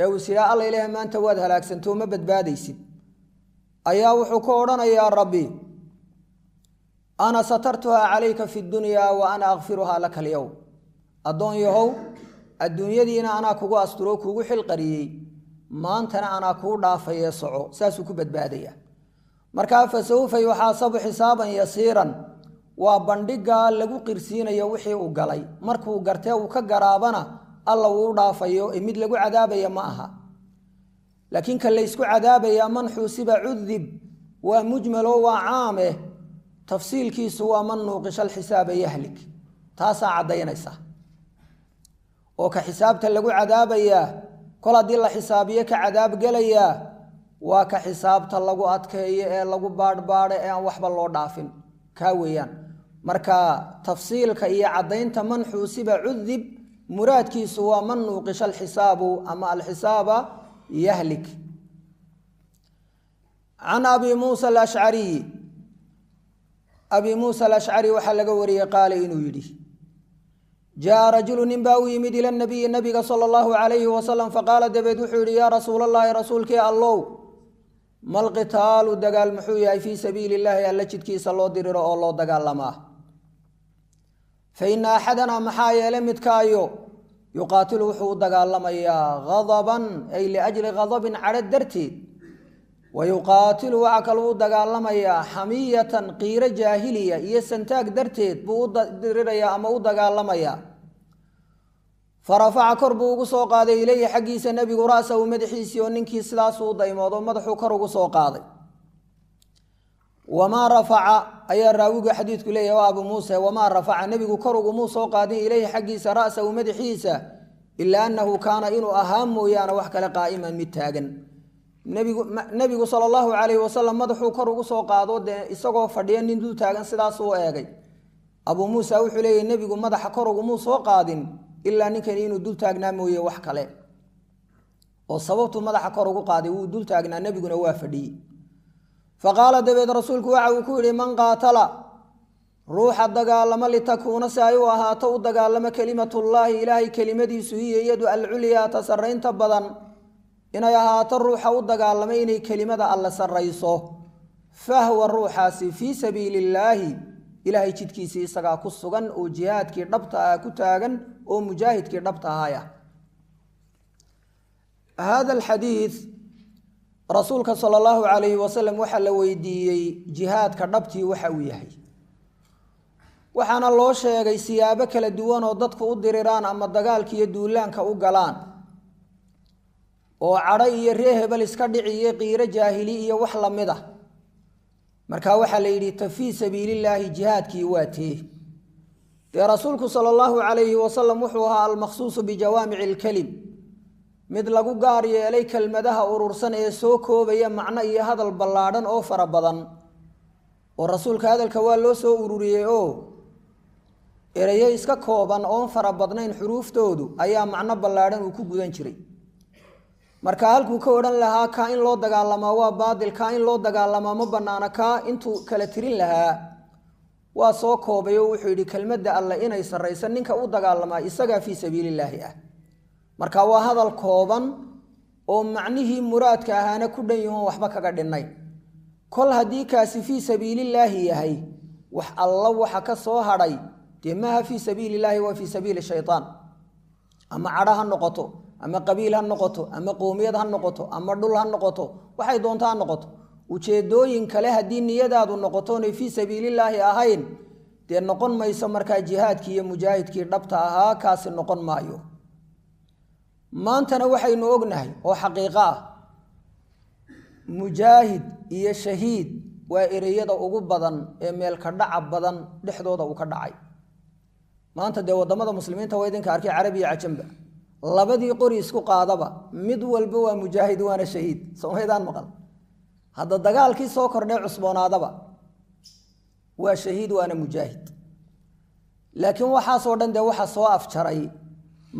ee uu is yidhaha alla ilaahay maanta waad halaagsantoo ma badbaadaysid, ayaa wuxuu ka odhanayaa Rabbi: "Ana satartuhaa calayka fi dunyaa wa ana akfiruhaa laka alyowm." Addoon yahow, adduunyadiina anaa kugu asturo, kugu xilqariyey, maantana anaa kuu dhaafayee soco. Saasuu ku badbaadaya. Markaa "fasawfa yuxaasabu xisaaban yasiiran" waa bandhigaa lagu qirsiinayo wixii uu galay. Markuu gartee uu ka garaabana, Alla uu u dhaafayo ee mid lagu cadaabaya ma aha. Laakiin ka laysku cadaabayaa "man xuusiba cudib" waa mujmalo, waa caameh. Tafsiilkiisu waa "man nuuqisha alxisaaba yahlik", taasaa caddaynaysa. Oo ka xisaabta lagu cadaabayaa, kol haddii la xisaabiyo ka cadaabgelayaa, waa ka xisaabta lagu adkeeyo ee lagu baadhbaadho ee aan waxba loo dhaafin, kaa weeyaan. Marka tafsiilka iyo caddaynta "man xuusiba cudib" muraadkiisu waa "man nuuqisha alxisaabu" ama alxisaaba yahlik. Can Abi Muusa Alashcariyi, Abi Muusa Alashcari waxaa laga wariyey, qaala inuu yidhi: "Jaa rajulu, nin baa u yimid, ila nabiyi, nabiga sala allahu calayhi wasalam. Faqaala, dabeed wuxuu yidhi: Yaa Rasuulallaahi, rasuulkii Allow, malqitaalu, dagaal muxuu yahay, fii sabiili illaahi, Alla jidkiisa loo diriro oo loo dagaalamaa? Fa ina axadanaa, maxaa yeele midkaayo, yuqaatilu, wuxuu u dagaalamayaa, ghadaban, ay liajli ghadabin, cadho darteed, wa yuqaatilu, waxaa kaluu u dagaalamayaa, xamiyatan, qiiro jaahiliya iyo santaag darteed buu u dirirayaa ama u dagaalamayaa. Farafaca, kor buu ugu soo qaaday, ilayhi, xaggiisa, nebigu ra'sahu, madaxiisii, oo ninkii sidaasuu u daymoodo, madaxuu kor ugu soo qaaday. Wamaa rafaca, ayaa raawigu xadiidku leeyahy, oo Abu Muuse, wamaa rafaca, nebigu kor ugumuu soo qaadin, ilayhi, xaggiisa, ra'sahu, madaxiisa, ilaa annahu kaana, inuu ahaa mooyaane wax kale, qaa'iman, mid taagan. Nebigu sala allahu calayhi wasalam madaxuu kor ugu soo qaado, dee isagoo fadhiya nin dul taagan sidaasuu eegay. Abuu Muusa wuxuu leeyahy nebigu madaxa kor ugumuu soo qaadin ilaa ninkani inuu dul taagnaa mooye wax kale, oo sababtuu madaxa kor ugu qaaday wuu dul taagnaa, nebiguna waa fadhiyey. Faqaala, dabeed rasuulku waxa uu ku yidhi: Man qaatala, ruuxa dagaalamo, litakuuna, si ay u ahaato, u dagaalamo, kelimatullaahi, Ilaahay kelimadiisu, hiya iyadu, alculyaa, ta sarraynta badan inay ahaato, ruuxa u dagaalamo inay kelimada Alle sarrayso, fahwa, ruuxaasi, fii sabiili illaahi, Ilaahay jidkiisii isagaa ku sugan oo jihaadkii dhabta ah ku taagan oo mujaahidkii dhabta ahaaya. Hada alxadiid, rasuulka sala allahu calayhi wasalam waxaa la weydiiyey jihaadka dhabtii waxa uu yahay. Waxaana loo sheegay siyaabo kala duwan oo dadku u diriraan ama dagaalka iyo duulaanka u galaan, oo cadho iyo ree hebel iska dhici iyo qiiro jaahili iyo wax lamid ah. Marka waxaa la yidhi ta fii sabiilillaahi jihaadkii waa tee. Dee rasuulku sala allahu calayhi wasalam wuxuu ahaa almakhsuusu bijawaamici alkelim, mid lagu gaar yeelay kelmadaha urursan ee soo koobaya macno iyo hadal ballaadhan oo fara badan. Oo rasuulka hadalka waa loo soo ururiyey, oo ereyo iska kooban oon fara badnayn xuruuftoodu ayaa macno ballaadhan uu ku gudan jiray. Marka halkuu ka odhan lahaa kaa in loo dagaalamaa waa baadil, kaa in loo dagaalamaa ma bannaana, kaa intuu kala tirin lahaa, waa soo koobay oo wuxuu yidhi: kelmadda Alle inay sarrayso ninka u dagaalamaa isagaa fii sabiilillaahi ah. Marka waa hadal kooban oo macnihii muraadka ahaana ku dhan yahoon waxba kaga dhinnayn. Kol haddii kaasi fii sabiilillaahi yahay, wax alla waxa ka soo hadhay dee maaha fii sabiilillaahi, waa fii sabiili shaytaan. Ama cadho ha noqoto, ama qabiil ha noqoto, ama qowmiyad ha noqoto, ama dhul ha noqoto, waxay doonto ha noqoto. Ujeedooyin kale haddii niyadaadu noqoto onay fii sabiilillaahi ahayn, dee noqon mayso markaa jihaadkii iyo mujaahidkii dhabta ahaa kaasi noqon maayo. Maantana waxaynu ognahay oo xaqiiqo ah, mujaahid iyo shahiid waa ereyada ugu badan ee meelka dhaca badan dhexdooda uu ka dhacay maanta. Dee wadamada muslimiinta waa idinka arkay, carabi iyo cajamba, labadii qori isku qaadaba mid walba waa mujaahid waana shahiid. Soomaydaan maqal? Hadda dagaalkii soo kordhay cusboonaadaba waa shahiid waana mujaahid. Laakiin waxaasoo dhan dee waxa soo afjaray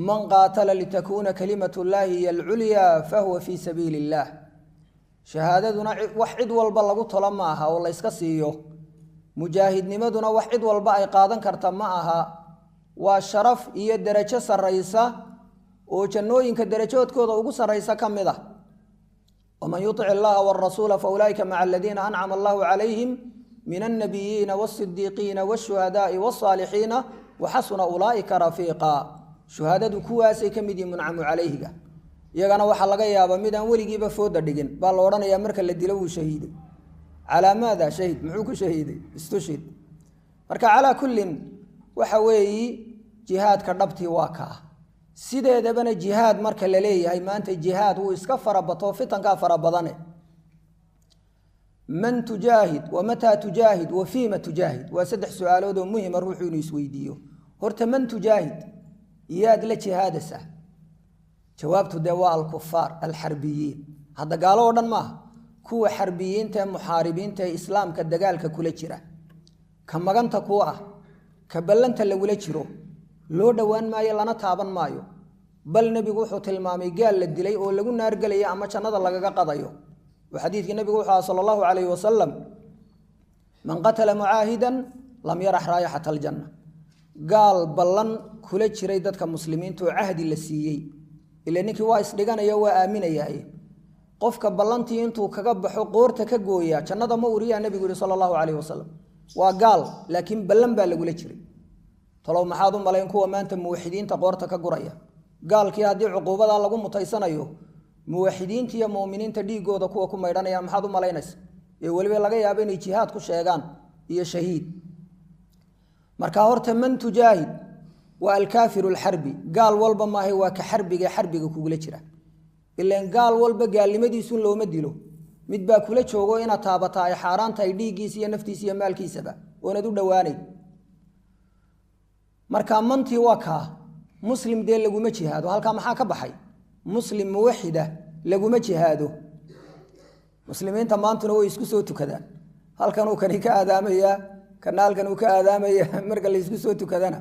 "man qaatala litakuuna kalimatu llaahi hiya alculyaa fahuwa fii sabiili illaah". Shahaadaduna wax cid walba lagu tolo ma aha oo layska siiyo. Mujaahidnimaduna wax cid walba ay qaadan karta ma aha, waa sharaf iyo derajo sarraysa oo jannooyinka derajoodkooda ugu sarraysa ka mid ah. Waman yutic illaha warasuula fa ulaa'ika maca aladiina ancama allahu calayhim min alnabiyiina waasidiiqiina waashuhadaai wasaalixiina waxasuna ulaa'ika rafiiqa. Shuhadadu kuwaasay ka mid yihin muncamu calayhiga. Iyagana waxaa laga yaabaa mid aan weligiiba fooda dhigin baa la odhanayaa marka la dilo wuu shahiiday. Calaa maada shahid? Muxuu ku shahiiday? Istushhid. Marka calaa kullin waxa weeyi jihaadka dhabtii waa kaa. Sideedabana jihaad marka la leeyahay maanta jihaad wuu iska farabato, fitankaa fara badane. Man tujaahid wa mataa tujaahid wa fiima tujaahid waa saddex su-aalood oo muhima ruuxu inuu isweydiiyo. Horta man tujaahid, yaad la jihaadaysaa? Jawaabtu dee waa alkufaar alxarbiyiin. Hadda gaalo oo dhan maaha, kuwa xarbiyiinta ee muxaaribiinta ee islaamka dagaalka kula jira, ka maganta kuwa ah, ka ballanta lagula jiro, loo dhowaan maayo, lana taaban maayo. Bal nebigu wuxuu tilmaamay gaal la dilay oo lagu naargelaya ama jannada lagaga qadayo. Oo xadiidkii nebigu wuxuu aha sala allahu calayhi wasalam: man qatala mucaahidan lam yarax raayixata aljanna. Gaal ballan kula jiray dadka muslimiinta oo cahdi la siiyey, ila ninkii waa isdhiganaya, waa aaminayaye, qofka ballantii intuu kaga baxo qoorta ka gooyaa jannada ma uriyaa, nebigu yihi sala allahu calayhi wasalam. Waa gaal, laakiin ballan baa lagula jiray. Talow maxaad u malayn kuwa maanta muwaxidiinta qoorta ka guraya? Gaalkii haddii cuquubadaa lagu mutaysanayo, muwaxidiinta iyo muuminiinta dhiigooda kuwa ku maydhanaya maxaad u malaynaysa? Ee weliba laga yaabo inay jihaad ku sheegaan iyo shahiid. Marka horta man tujaahid waa alkaafiru alxarbi. Gaal walba maahay, waa ka xarbiga, xarbiga kugula jira. Ilaan gaal walba gaalnimadiisun looma dilo, mid baa kula joogo inaad taabataa ay xaaraan tahay dhiiggiisa iyo naftiisa iyo maalkiisaba, oonad u dhowaanayn. Marka mantii waa kaa. Muslim dee laguma jihaado. Halkaa maxaa ka baxay? Muslim muwaxida laguma jihaado. Muslimiinta maantuna way isku soo tukadaan, halkanuu kani ka aadaamayaa, kana halkan uu ka aadaamaya. Marka laysku soo tukadana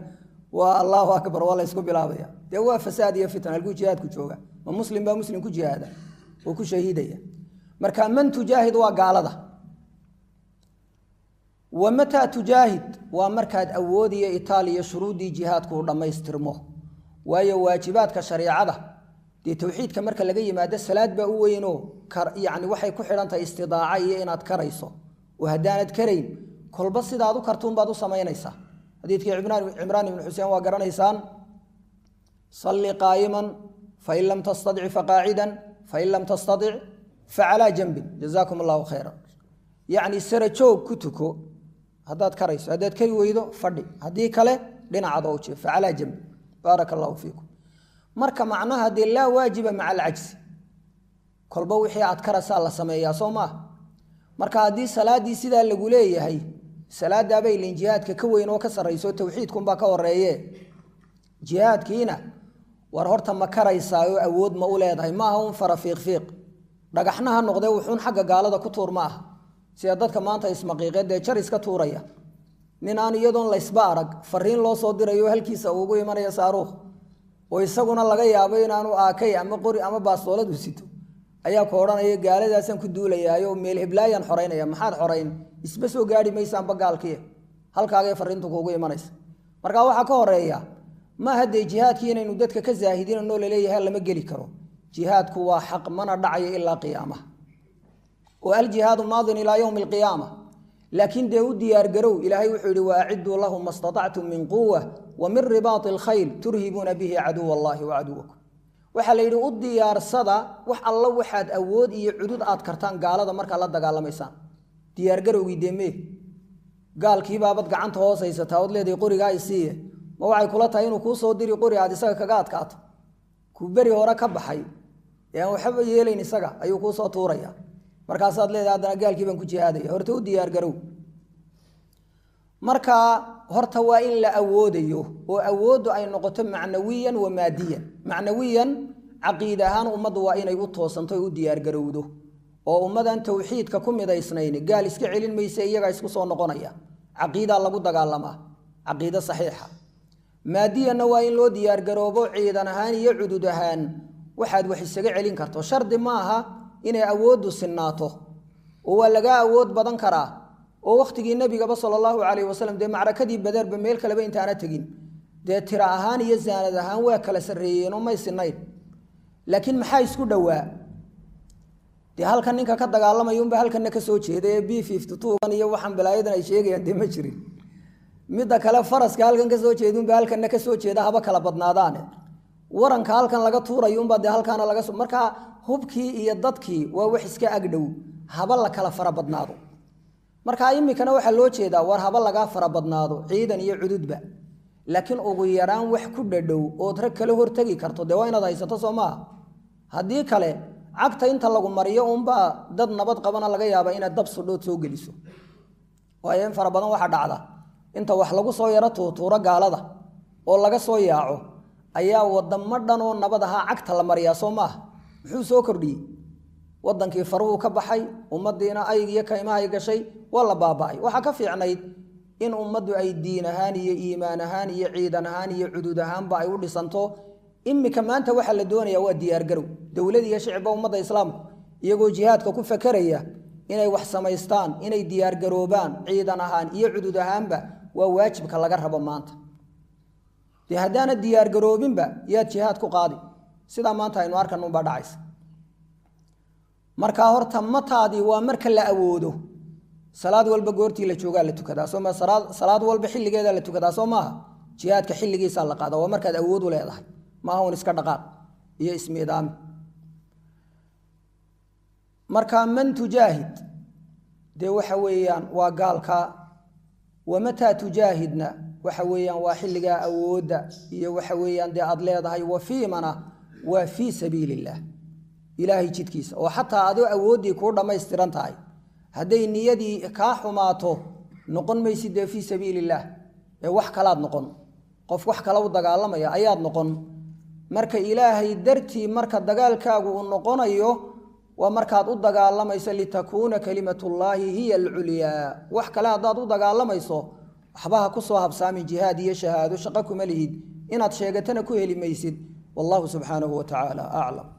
waa allahu akbar, waa la ysku bilaabaya. Dee waa fasaad iyo fitan. Halkuu jihaadku jooga? Ma muslim baa muslim ku jihaada oo ku shahiidaya? Marka man tujaahid waa gaalada. Wa mataa tujaahid waa markaad awoodiyo itaaliya shuruuddii jihaadku u dhammaystirmo. Waayo waajibaadka shareecada dee towxiidka marka laga yimaado salaad baa u weynoo, yacni waxay ku xidhan tahay istidaaca iyo inaad karayso, oo haddaanad karayn kolba sidaad u kartuunbaad u samaynaysaa. Xadiidkii Cimraan ibnu Xuseen waa garanaysaan: salli qaa'iman, fain lam tastadic faqaacidan, fain lam tastadic facalaa janbin. Jazaakum allahu khayra. Yacni sara joog ku tuko haddaad karayso, haddaad kari weydo fadhi, haddii kale dhinacaad oo ujeed, facalaa janbi. Baaraka allahu fiikum. Marka macnaha dee laa waajiba maca alcajsi, kolba wixii aad karasaa la sameeyaa, soo maaha? Marka haddii salaaddii sidaa lagu leeyahay, salaadaabay lin jihaadka ka weyn oo ka sarrayso, towxiidkunbaa ka horeeye. Jihaadkiina war horta ma karaysaa oo awood ma u leedahay? Maaha un fara fiiqfiiq, dhagaxna ha noqdee wuxuun xagga gaalada ku tuur ma aha, sida dadka maanta ismaqiiqeed dee jar iska tuuraya. Nin aan iyadoon laysba arag fariin loo soo dirayo halkiisa ugu imanaya saaruukh, oo isaguna laga yaabo inaanu aakay ama qori ama baastoolad u sito, ayaa ku odhanaya gaaladaasaan ku duulayaayo, meel heblaayaan xoraynaya. Maxaad xorayn? Isba soo gaari maysaanba gaalkiya, halkaagay fariintu kuugu imanaysa. Marka waxaa ka horeeya maaha dee jihaadkii inaynu dadka ka zaahidinanoo laleeyahay lama geli karo. Jihaadku waa xaq, mana dhacayo ilaa qiyaamaha, oo aljihaadu maadin ilaa yowmi alqiyaama. Laakiin dee u diyaargarow. Ilaahay wuxuu yihi: waaciduu lahum ma statactum min quwa wa min ribaati alkhayl turhibuuna bihi caduw allahi wa caduwakum. Waxaa la yidhi u diyaarsada wax allo waxaad awood iyo cudud aad kartaan gaalada markaad la dagaalamaysaan. Diyaargarowgii dee mee? Gaalkiibaabad gacanta hoos haysataa ood leedahay qorigaa isiiye. Ma waxay kula tahay inuu kuu soo diri qori aad isaga kaga adkaato? Kuu beri hore ka baxay ee aan waxba yeelayn isaga ayuu kuu soo tuuraya, markaasaad leedahay haddana gaalkii baan ku jihaadaya. Horta u diyaargarow. Marka horta waa in la awoodayo, oo awooddu ay noqoto macnawiyan wa maadiyan. Macnawiyan, caqiid ahaan ummaddu waa inay u toosanto o u diyaargarowdo, oo ummadan towxiidka ku midaysnayn gaal iska celin maysa, iyagaa isku soo noqonaya. Caqiidaa lagu dagaalamaa, caqiido saxiixa. Maadiyanna waa in loo diyaargaroobo ciidan ahaan iyo cudud ahaan waxaad wax isaga celin karto. Shardi ma aha inay awooddu sinnaato, oo waa lagaa awood badan karaa. Oo waqtigii nabigaba sala allahu calayhi wasalam dee macrakadii Baderba meel kaleba intaana tegin, dee tira ahaan iyo zaanad ahaan waa kala sarreeyeen oo may sinayn, laakiin maxaa isku dhowaa? Dee halkan ninka ka dagaalamaya unba halkanna ka soo jeeda ee B-52-gan iyo waxaan balaayadan ay sheegayaan dee ma jirin. Midda kale, faraska halkan ka soo jeeda unba halkanna ka soo jeeda, haba kala badnaadaane. Waranka halkan laga tuurayo unbaa dee halkaana laga soo. Markaa hubkii iyo dadkii waa wax iska agdhow, haba la kala fara badnaado. Marka iminkana waxaa loo jeedaa, war haba lagaa fara badnaado ciidan iyo cududba, laakiin ugu yaraan wax ku dhadhow ood rag kala hortegi karto dee waa inaad haysato, soo maaha? Haddii kale cagta inta lagu mariyo unbaa dad nabad qabana laga yaaba inaad dab sudhood soo geliso. Waayo, in fara badan waxaa dhacda inta wax lagu soo yaro tuutuuro gaalada oo laga soo yaaco ayaa wadamo dhan oo nabad ahaa cagta la mariyaa, soo maaha? Muxuu soo kordhiyey? Wadankii faruhu ka baxay, ummadiina ayg iyo kaymahay gashay, waa la baaba'ay. Waxaa ka fiicnayd in ummaddu ay diin ahaan iyo iimaan ahaan iyo ciidan ahaan iyo cudud ahaanba ay u dhisanto. Imika maanta waxaa la doonaya waa diyaargarow dowlad iyo shicibba, ummadda islaamku iyagoo jihaadka ku fakeraya inay wax samaystaan, inay diyaargaroobaan ciidan ahaan iyo cudud ahaanba, waa waajibka laga rabo maanta. Dee haddaana diyaargaroobinba yaad jihaad ku qaadi? Sidaa maanta aynu arkan unbaa dhacaysa. Marka horta mataadii waa marka la awoodo. Salaad walba goortii la joogaa la tukadaa, sooma? Salaad walba xilligeedaa la tukadaa, soo maaha? Jihaadka xilligiisaa la qaada, waa markaad awood u leedahay, maaha un iska dhaqaaq iyo ismiidaami. Marka man tujaahid dee waxa weeyaan waa gaalka, wamataa tujaahidna waxa weeyaan waa xilligaa awoodda iyo waxa weeyaan dee aad leedahay. Wa fiimana waa fii sabiili illaah, ilaahay jidkiisa. Oo xataa adoo awooddii kuu dhammaystiran tahay, hadday niyadii kaa xumaato, noqon maysid dee fii sabiili illaah ee wax kalaad noqon, qof wax kale u dagaalamaya ayaad noqon. Marka ilaahay dartii marka dagaalkaagu uu noqonayo waa markaad u dagaalamayso litakuuna kalimatullaahi hiya alculyaa. Wax kale haddaad u dagaalamayso, waxba ha ku soo habsaamin. Jihaad iyo shahaado shaqo kuma lihid, inaad sheegatana ku heli maysid. Wallahu subxaanahu wa tacaala aclam.